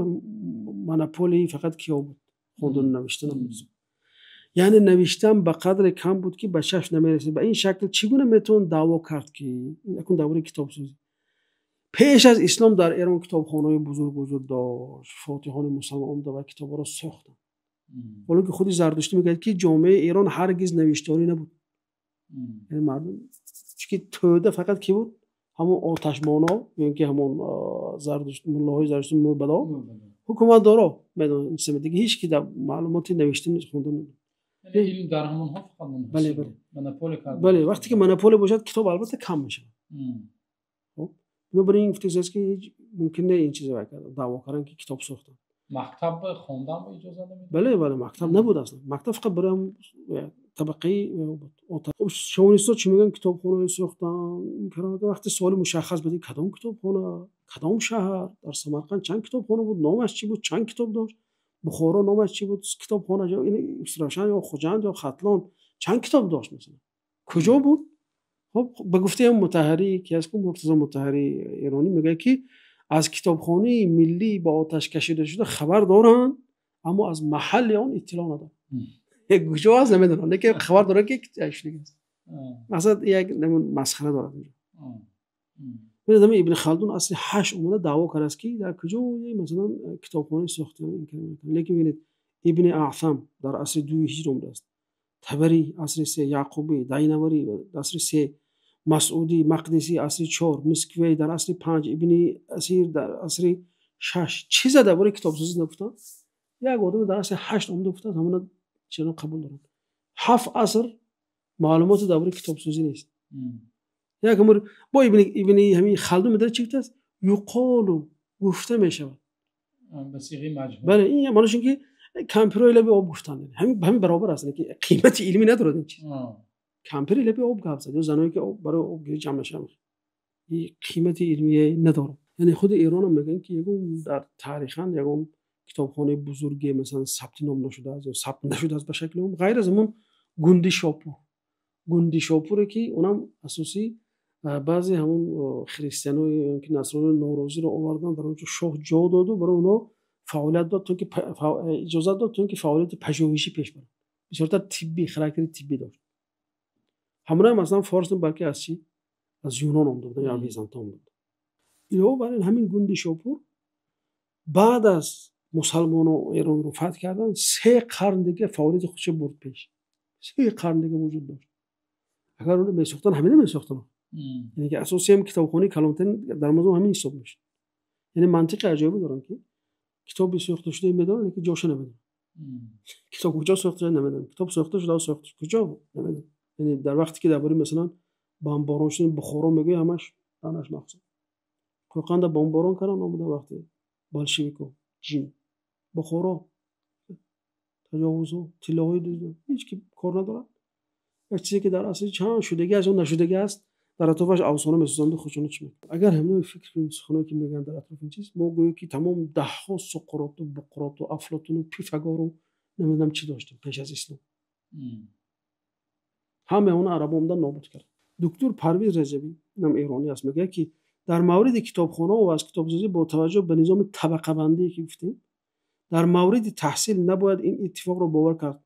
монополияи фақат киё буд хондану навиштан, яъне навиштан ба қадре кам буд, ки ба чашм намерасид. Ба ин шакл чӣ гуна метавон даъво кард, ки акун дар бораи китобсозӣ пеш аз ислом дар Эрон китобхонаҳои бузург вуҷуд дошт? Фотиҳони мусалмон омада ва китобҳоро сохтанд, ҳоло ки худи зардуштӣ мегӯяд, ки ҷомеаи Эрон ҳаргиз навишторӣ набуд. Яъне мардум, чунки тӯда фақат ки буд, ҳамон оташбоно ё ки ҳамон зардушт, муллоҳои зардушти, мӯбадо, ҳукуматдоро медонанд. Дига ҳеҷ ки дар маълумоти навиштан, хондан Илм дар ҳамонҳо фақат. Бале, бале. Монополия карда. Бале, вақте ки монополия бошад, китоб албатта кам мешавад. Хоб, бинобар ин гуфтааст, ки ҳеҷ мумкин не ин чиза даъво кардан, ки китоб сохтанд. Мактаб хондан ба иҷоза намедод? Бале, мактаб набуд аслан. Мактаб фақат барои табақаи буд. Хоб, шовинистҳо чӣ мегӯянд? Китобхонаҳое сохтанд. Вақте суоли мушаххас буд, кадом китобхона, кадом шаҳр, дар Самарқанд чанд китобхона буд, номаш чӣ буд, чанд китоб дошт, Бухоро номаш чӣ буд китобхона, Истравшан ё Хуҷанд ё Хатлон чанд китоб дошт, масалан, куҷо буд? Хоб, ба гуфтаи ҳам Мутаҳарӣ, ки аст Муртазо Мутаҳари эронӣ, мегӯяд, ки аз китобхонаи миллӣ ба оташ кашида шуда хабар доранд, аммо аз маҳалли он иттилоъ надоранд. Куҷо аст, намедонам, лекин хабар доранд, ки шудагӣ аст. Мақсад як масхара дорад инҷо. Бинед, ҳамин Ибни Халдун асри 8 омада даъво кардааст, ки дар куҷо масалан китобхонаи сохтан. Лекин бинед, Ибни Аъсам дар асри 2 ҳиҷр омадааст, Табарӣ асри 3, Яъқубӣ Дайнаварӣ асри 3, Масъудӣ Мақдисӣ асри 4, Мисквей дар асри 5, Ибни Асир дар асри 6. Чиза дар бораи китобсозӣ нагуфтанд. Як одаме дар асри 8 омада гуфтааст, ҳамона чиро қабул доранд. 7 аср маълумоти дар бораи китобсозӣ нест. Як умр бо Ибни ҳамин Халдун медонад, чӣ гуфтааст? Юқолу, гуфта мешавад. Ба сиғаи маҷҳул. Бале, ин маънош ин ки кампирои лаби об гуфтанд, ҳамин баробар аст, ки қимати илмӣ надорад ин чиз. Кампири лаби об гап зад ё заное ки барои обгирӣ ҷамъ мешаванд, ин қимати илмие надорад. Яъне худи Эронам мегӯянд, ки ягон дар таърихан ягон китобхонаи бузурге масалан сабти ном нашудааст ё сабт нашудааст ба шакли ум, ғайр аз ҳамон Гундишопур, Гундишопуре, ки онам асосӣ баъзе ҳамон христианои ки насрониёни норозиро овардан, дар он ҷо шоҳ ҷо доду, барои онҳо Фаъолият дод, то ки иҷозат дод, то ки фаъолияти пажӯҳишӣ пеш барад. Бисёртар тиббӣ, характери тиббӣ дошт. Ҳамонаам масалан форс, балки аз чӣ? Аз Юнон омада буданд ё Византа омада буданд. Илова бар ин, ҳамин Гундишопур баъд аз мусалмоно Эронро фатҳ карданд, 3 қарн дига фаъолияти худша бурд пеш. 3 қарн дига вуҷуд дошт. Агар онро месохтанд, ҳамина месохтанд. Яъне ки асоси ҳам китобхонаи калонтарин дар мавзӯъ ҳамин ҳисоб мешуд. Яъне мантиқи аҷоибе доранд, ки китоби сохта шуда медонанд, лекин ҷоша намедонанд. Китоб куҷо сохта шуда, намедонам. Китоб сохта шуда, сохта куҷо, намедонам. Яъне дар вақте ки дар бораи, масалан, бомборон шудани Бухоро мегӯяд, ҳамаш данаш мақсад. Қӯқанда бомборон карданд, омада вақте болшевико ҷин Бухоро таҷовузҳо, тиллоҳои дузданд, ҳеҷ ки кор надорад. Як чизе ки дар асли чанд шудагӣ аст ё нашудагӣ аст, дар атрофаш афсона месозанду худшоно чӣ мекунанд. Агар ҳамин фикр кунем, суханое ки мегӯянд дар атрофи ин чиз, мо гӯё ки тамом даҳҳо Суқроту Буқроту Афлотуну Пифагору намедонам чӣ доштем пеш аз ислом. Ҳамаи он арабо омадан нобуд кард. Доктор Парвиз Раҷабӣ, инам эронӣ аст, мегӯяд, ки дар мавриди китобхонаҳо ва аз китобсозӣ бо таваҷҷӯҳ ба низоми табақабандие ки гуфтем, дар мавриди таҳсил набояд ин иттифоқро бовар кард.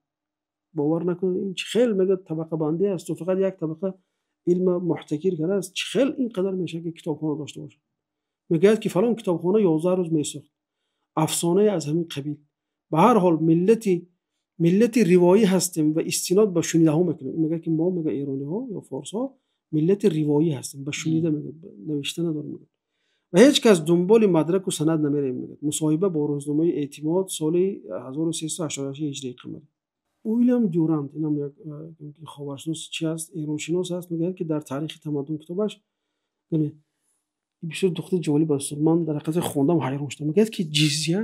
Бовар накунед, ин чӣ хел, мегӯяд, табақабандӣ аст, то фақат як табақа илма муҳтакир кардааст, чӣ хел ин қадар мешавад, ки китобхона дошта бошад? Мегӯяд, ки фалон китобхона 11 рӯз месохт, афсонае аз ҳамин қабил. Ба ҳар ҳол, миллати ривоӣ ҳастем ва истинод ба шунидаҳо мекунем. Мегӯяд, ки мо, мегӯяд, эрониҳо ё форсҳо миллати ривоӣ ҳастем, ба шунида, мегӯяд, навишта надорем, мегӯяд, ва ҳеҷ кас дунболи мадраку санад намеравем, мегӯяд. Мусоҳиба бо рӯзномаи Эътимод, соли 1388 ҳиҷрии қамарӣ. Уилям Дюрант, инам як ховаршинос чи аст, эроншинос аст, мегӯяд, ки дар «Таърихи тамаддун» китобаш бисёр нуқтаи ҷолиб аст. Ман дар ҳақиқат хондам, ҳайрон шудам. Мегӯяд, ки ҷизя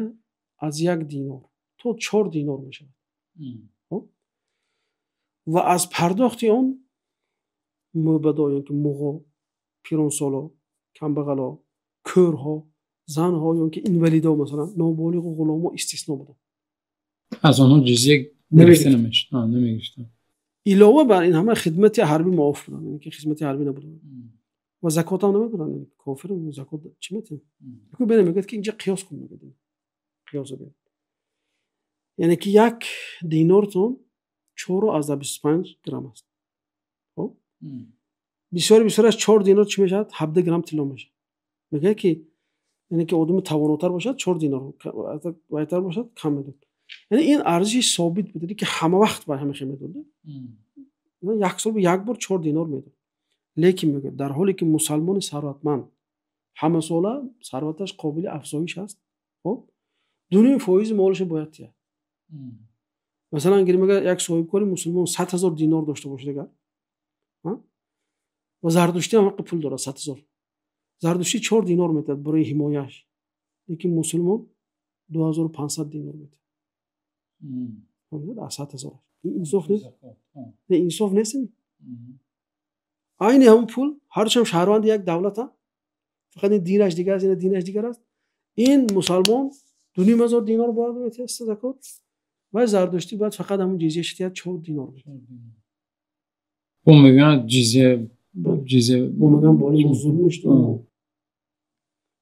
аз 1 динор то 4 динор мешавад ва аз пардохти он мӯбадо, ё ки муғо, пиронсоло, камбағало, кӯрҳо, занҳо ё ки инвалидо, масалан, ноболиғу ғуломо истисно буданд. Аз онҳо ҷизя гирифта намешуд, намегирифтанд. Илова бар ин, ҳама хидмати ҳарбӣ муоф буданд, яъне ки хидмати ҳарбӣ набуданд ва закот ҳам намедоданд. Кофир закот чӣ метавонад? Бина, мегӯяд, ки инҷа қиёс кун, мегӯяд, қиёса бин, яъне ки 1 динортон 4,25 грамм аст. Хоб, бисёри бисёр аз 4 динор чӣ мешавад? 17 грамм тилло мешавад. Мегӯяд, ки яъне ки одами тавонотар бошад, 4 динор, вайтар бошад, кам медод. Яъне ин арзиши собит буд, ки ҳама вақт ба ҳама хел медод. Як сол як бор 4 динор медод. Лекин мегӯяд, дар ҳоле ки мусалмони сарватманд ҳамасола сарваташ қобили афзоиш аст, хоб, 2,5 фоизи молаша бояд диҳад. Масалан, гирем, агар як соҳибкори мусулмон 100 000 динор дошта бошад агар, ва зардуштӣ ҳам ҳаққи пул дорад, 100 000, зардуштӣ 4 динор метиҳад барои ҳимояаш, лекин мусулмон 2500 динор метиҳад аз 100 000. Инсоф нест? Инсоф нест? Айни ҳамон пул, ҳарчанд шаҳрванди як давлата, фақат ин динаш дигар аст, ина динаш дигар аст. Ин мусалмон 2500 динор бояд метиҳад закот, ва зардуштӣ бояд фақат ҳамон ҷизияш диҳад, 4 динор. Бо мегӯянд ҷизия, ҷизия. Бо мегӯянд, боли мо зулм шуд.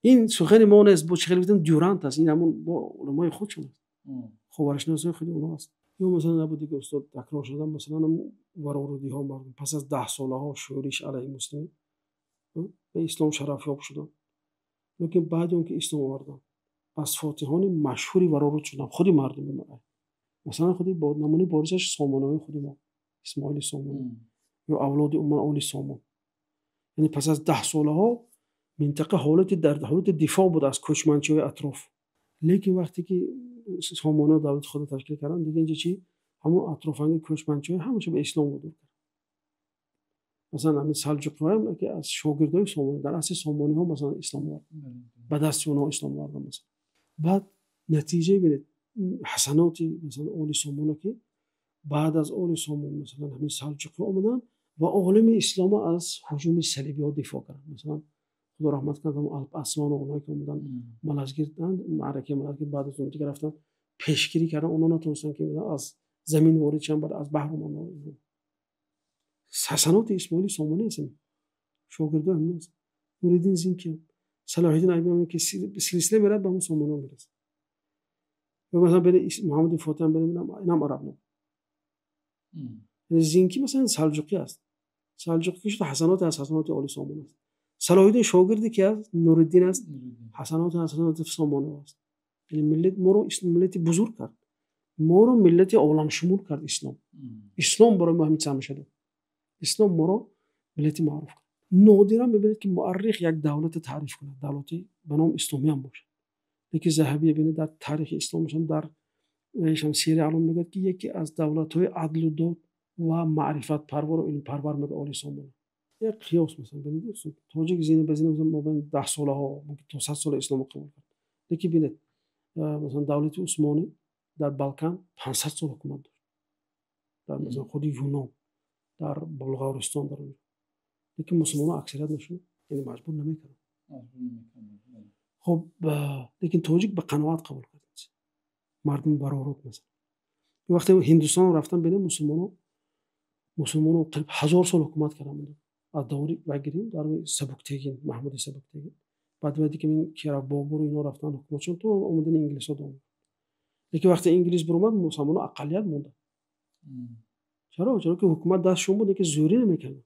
Ин сухани мо нест, бо чӣ хеле гуфтем, Дюрант аст. Ин ҳамон бо уламои худшон аст, ховаршиносои худи онҳо аст. Ё масалан, набуд дига, устод, такрор шудам, масалан, варорудиҳо, мардум пас аз даҳсолаҳо шӯриш алайҳи муслимин ба ислом шарафёб шуданд, лекин баъди он ки ислом оварданд, аз фотиҳони машҳури вароруд шуданд худи мардуми, масалан, худи намунаи боризаш сомонаҳои худи мо, Исмоили Сомонӣ ё авлоди умман Оли Сомон. Яъне пас аз даҳсолаҳо минтақа ҳолати дар ҳолати дифоъ буд аз кӯчманчиҳои атроф, лекин вақте ки сомониҳо давлати худро ташкил карданд, дига инҷа чи, ҳамон атрофанги кӯчманчиҳо ҳамаша ба ислом водор кард. Масалан, ҳамин салҷуқиҳоям ки аз шогирдои сомонӣ, дар асри сомониҳо, масалан, ислом овард, ба дасти онҳо ислом оварданд, масалан. Баъд натиҷае бинед, ҳасаноти, масалан, Оли Сомона, ки баъд аз Оли Сомон, масалан, ҳамин салҷуқиҳо омаданд ва олами ислома аз ҳуҷуми салибиҳо дифоъ карданд. Масалан, худо раҳмат кунад ҳамон Алп Аслону онҳое ки омаданд Малазгирданд, маъракаи Малазгирд, баъд аз он дига рафтанд, пешгирӣ карданд, онҳо натавонистанд, ки аз замин ворид шаванд, баъд аз баҳр омаданд. Ҳасаноти Исмоили Сомонӣ аст, шогирдои ҳамин аст. Нуриддин Зинкиам, Салоҳиддин Аюбӣ, ки силсила меравад, ба ҳамон сомониҳо мерасад. Масалан бинед, Муҳаммади Фотиҳ ҳам бинед, инам араб набуд. Зинки масалан салҷуқӣ аст. Салҷуқӣ ки шуд, ҳасаноте аз ҳасаноти оли Сомон аст. Салоҳиддин шогирде ки аст, Нуриддин аст, ҳасаноте аз ҳасаноти Сомонӣ аст. Яъне миллат моро миллати бузург кард. Моро миллати оламшумул кард ислом. Ислом барои мо ҳамин чиз ҳамеша дод. Ислом моро миллати маъруф кард. Нодиран мебинед, ки муаррих як давлатро таъриф кунад, давлате ба номи исломӣ ҳам бошад. Лекин Заҳабӣ бинед, дар таърихи исломашам, дар Сияри аълом мегӯяд, ки яке аз давлатҳои адлу дод ва маърифатпарвару илмпарвар мегӯяд оли Сомон. Як қиёс масалан бинед, тоҷик зина ба зина масалан мобайн 10 солаҳо, мумкин то 100 сола исломро қабул кард. Лекин бинед, масалан давлати Усмонӣ дар Балкан 500 сол ҳукумат дошт. Дар масалан худи Юнон, дар Булғористон, дар онҷо. Лекин мусулмонҳо аксарият нашуд, яъне маҷбур намекарданд. Хоб, лекин тоҷик ба қаноат қабул кард. Мардуми барорут масалан. Вақте Ҳиндустон рафтан, бинед, мусулмонҳо қариб 1000 сол ҳукумат карданд. Аз даври вай гирем, дар Сабуктегин, Маҳмуди Сабуктегин. Баъд вайде ки кира Бобуру ино рафтан ҳукуматшон то омадани инглисҳо дом. Лекин вақте инглис биромад, мусулмонҳо ақаллият монданд. Чаро? Чаро ки ҳукумат дастшон буд, лекин зӯрӣ намекарданд.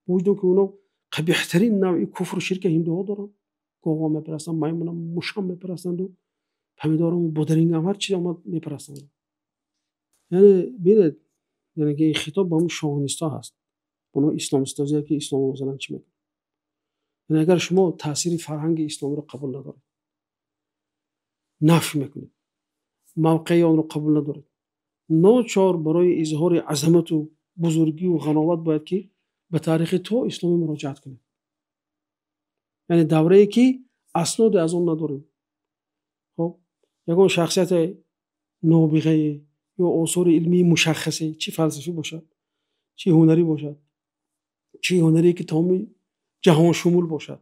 Бо вуҷуди он ки онҳо қабиҳтарин навъи куфру ширка ҳиндуҳо доранд. Говҳо мепарастанд, маймунам, мушам мепарастанду, помидорам, бодарингам, ҳар чиз омад мепарастанд. Яъне бинед, яъне ки хитоб ба ҳамун шовинистҳо ҳаст. Онҳо исломситозие ки исломро масалан чӣ мекунад. Яъне агар шумо таъсири фарҳанги исломиро қабул надоред, нафй мекунед, мавқеи онро қабул надоред, ночор барои изҳори азамату бузургию ғановат бояд ки ба таърихи то исломӣ муроҷиат кунед. Яъне даврае ки асноде аз он надорем. Хоб, ягон шахсияти нобиғае ё осори илмии мушаххасе, чӣ фалсафӣ бошад, чӣ ҳунарӣ бошад, чӣ ҳунарие ки тамоми ҷаҳоншумул бошад,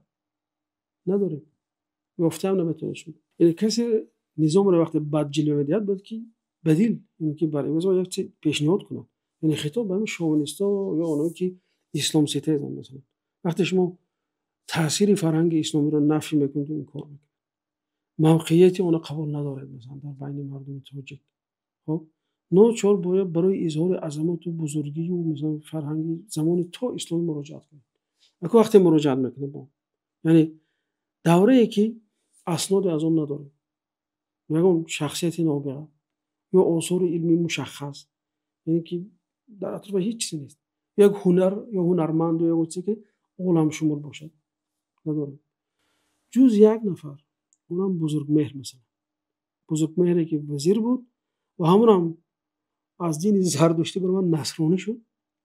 надорем. Ёфтаам наметавонед шумо. Яъне касе низомро вақте бад ҷилва медиҳад, бояд ки бадил, яъне ки бар иваз як чиз пешниҳод кунад. Яъне хитоб ба ҳамин шовинистҳо ё оное ки исломситезанд масалан. Вақте шумо таъсири фарҳанги исломиро нафй мекунед, инкор мекунед, мавқеияти онро қабул надоред масалан дар байни мардуми тоҷик. Хоб, ночор бояд барои изҳори азамату бузургию масалан фарҳанги замони то исломӣ муроҷиат кунед. Аку вақте муроҷиат мекунед бо, яъне даврае ки асноде аз он надорем, ягон шахсияти нобиға ё осори илмии мушаххас, яъне ки дар атрофа ҳеҷ чизе нест, як ҳунар ё ҳунарманду ягон чизе ки оламшумул бошад надорем. Ҷуз як нафар, онам Бузургмеҳр масалан. Бузургмеҳре ки вазир буд ва ҳамонам аз дини зардуштӣ баромад, насронӣ шуд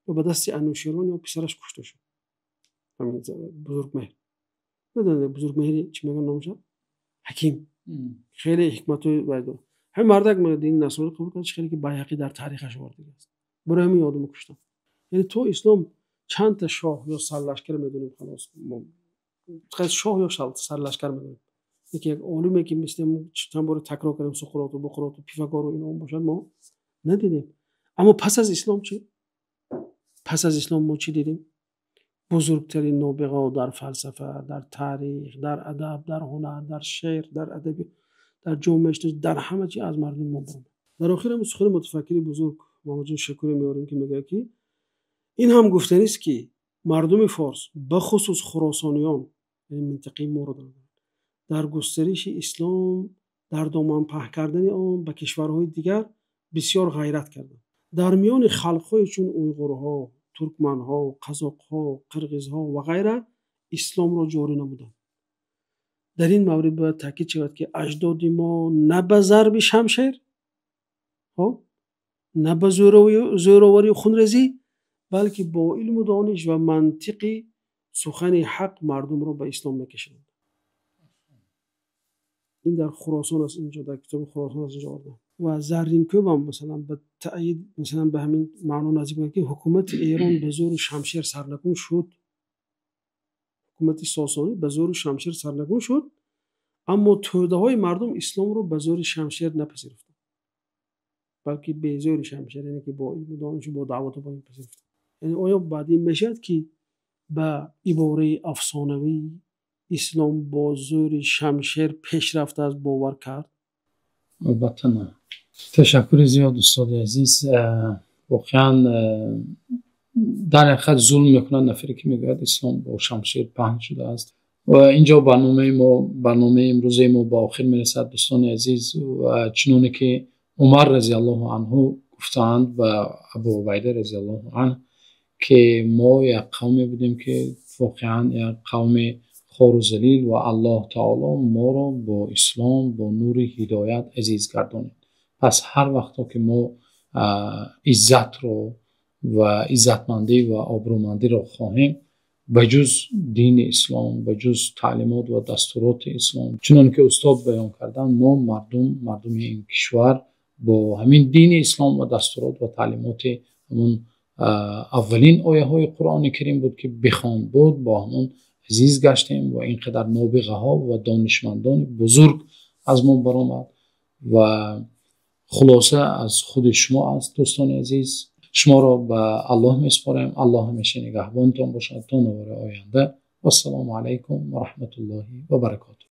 ва ба дасти Ануширвон ё писараш кушта шуд. Ҳамин Бузургмеҳр. Медонед Бузургмеҳри чӣ мегӯянд номаша? Ҳаким. Хеле ҳикматҳои вай дорад. Ҳамин мардак дини насронӣ қабул кард, хеле ки Байҳақӣ дар таърихаш овардагиаст. Барои ҳамин одамро куштанд. Яъне то ислом чанд та шоҳ ё сарлашкар медонем, халос шоҳ ё сарлашкар медонем. Яке як олиме ки мисли чанд бора такрор кардем, Суқроту, Буқроту, Пифагору ино бошад, мо надидем. Аммо пас аз ислом чӣ? Пас аз ислом мо чӣ дидем? Бузургтарин нобиғаҳо дар фалсафа, дар таърих, дар адаб, дар ҳунар, дар шеър, дар адабӣ, дар ҷомеашиносӣ, дар ҳама чиз аз мардуми мо баромад. Дар охир ҳам сухани мутафаккири бузург Муҳаммадҷон Шакурӣ меорем, ки мегӯяд, ки ин ҳам гуфтанист, ки мардуми форс, бахусус хуросониён, яъне минтақаи моро дар густариши ислом, дар доман паҳн кардани он ба кишварҳои дигар бисёр ғайрат карданд. Дар миёни халқҳое чун уйғурҳо, туркманҳо, қазоқҳо, қирғизҳо ва ғайра исломро ҷорӣ намуданд. Дар ин маврид бояд таъкид шавад, ки аҷдоди мо на ба зарби шамшер, хоб, на ба зӯроварию хунрезӣ, балки бо илму дониш ва мантиқи сухани ҳақ мардумро ба ислом мекашиданд. Ин дар Хуросон аст, инҷо дар китоби Хуросон аст, инҷо овардам. Ва Зарринкӯб ҳам масалан ба таъйид, масалан ба ҳамин маъно наздик мекунад, ки ҳукумати Эрон ба зӯри шамшер сарнагун шуд. Ҳукумати Сосонӣ ба зӯри шамшер сарнагун шуд, аммо тӯдаҳои мардум исломро ба зӯри шамшер напазируфтанд, балки бе зӯри шамшер, яъне ки бо илму донишу бо даъвату бо ин пазируфтанд. Яъне оё баъд ин мешавад, ки ба ибораи афсонавӣ ислом бо зӯри шамшер пеш рафтааст бовар кард? Албатта не. Ташаккури зиёд, устоди азиз. Воқеан, дар ҳақиқат зулм мекунад нафаре, ки мегӯяд, ислом бо шамшер паҳн шудааст. Ва инҷо барномаи мо, барномаи имрӯзаи мо ба охир мерасад, дӯстони азиз. Ва чуноне ки Умар разиаллоҳу анҳу гуфтаанд ба Абу Убайда разиаллоҳу анҳу, ки мо як қавме будем, ки воқеан як қавми хору залил, ва Аллоҳ таоло моро бо ислом, бо нури ҳидоят азиз гардонид. Пас ҳар вақто ки мо иззатро ва иззатмандӣ ва обрӯмандиро хоҳем, ба ҷуз дини ислом, ба ҷуз таълимот ва дастуроти ислом, чунон ки устод баён карданд, мо мардум, мардуми ин кишвар бо ҳамин дини ислом ва дастурот ва таълимоти ҳамун аввалин ояҳои Қуръони Карим буд, ки бихон буд, бо ҳамон азиз гаштем ва ин қадар нобиғаҳо ва донишмандони бузург аз мо баромад. Ва хулоса аз худи шумо аст, дӯстони азиз. Шуморо ба Аллоҳ месупорем. Аллоҳ ҳамеша нигаҳбонтон бошад. То навори оянда, вассалому алайкум ва раҳматуллоҳи ва баракотуҳ.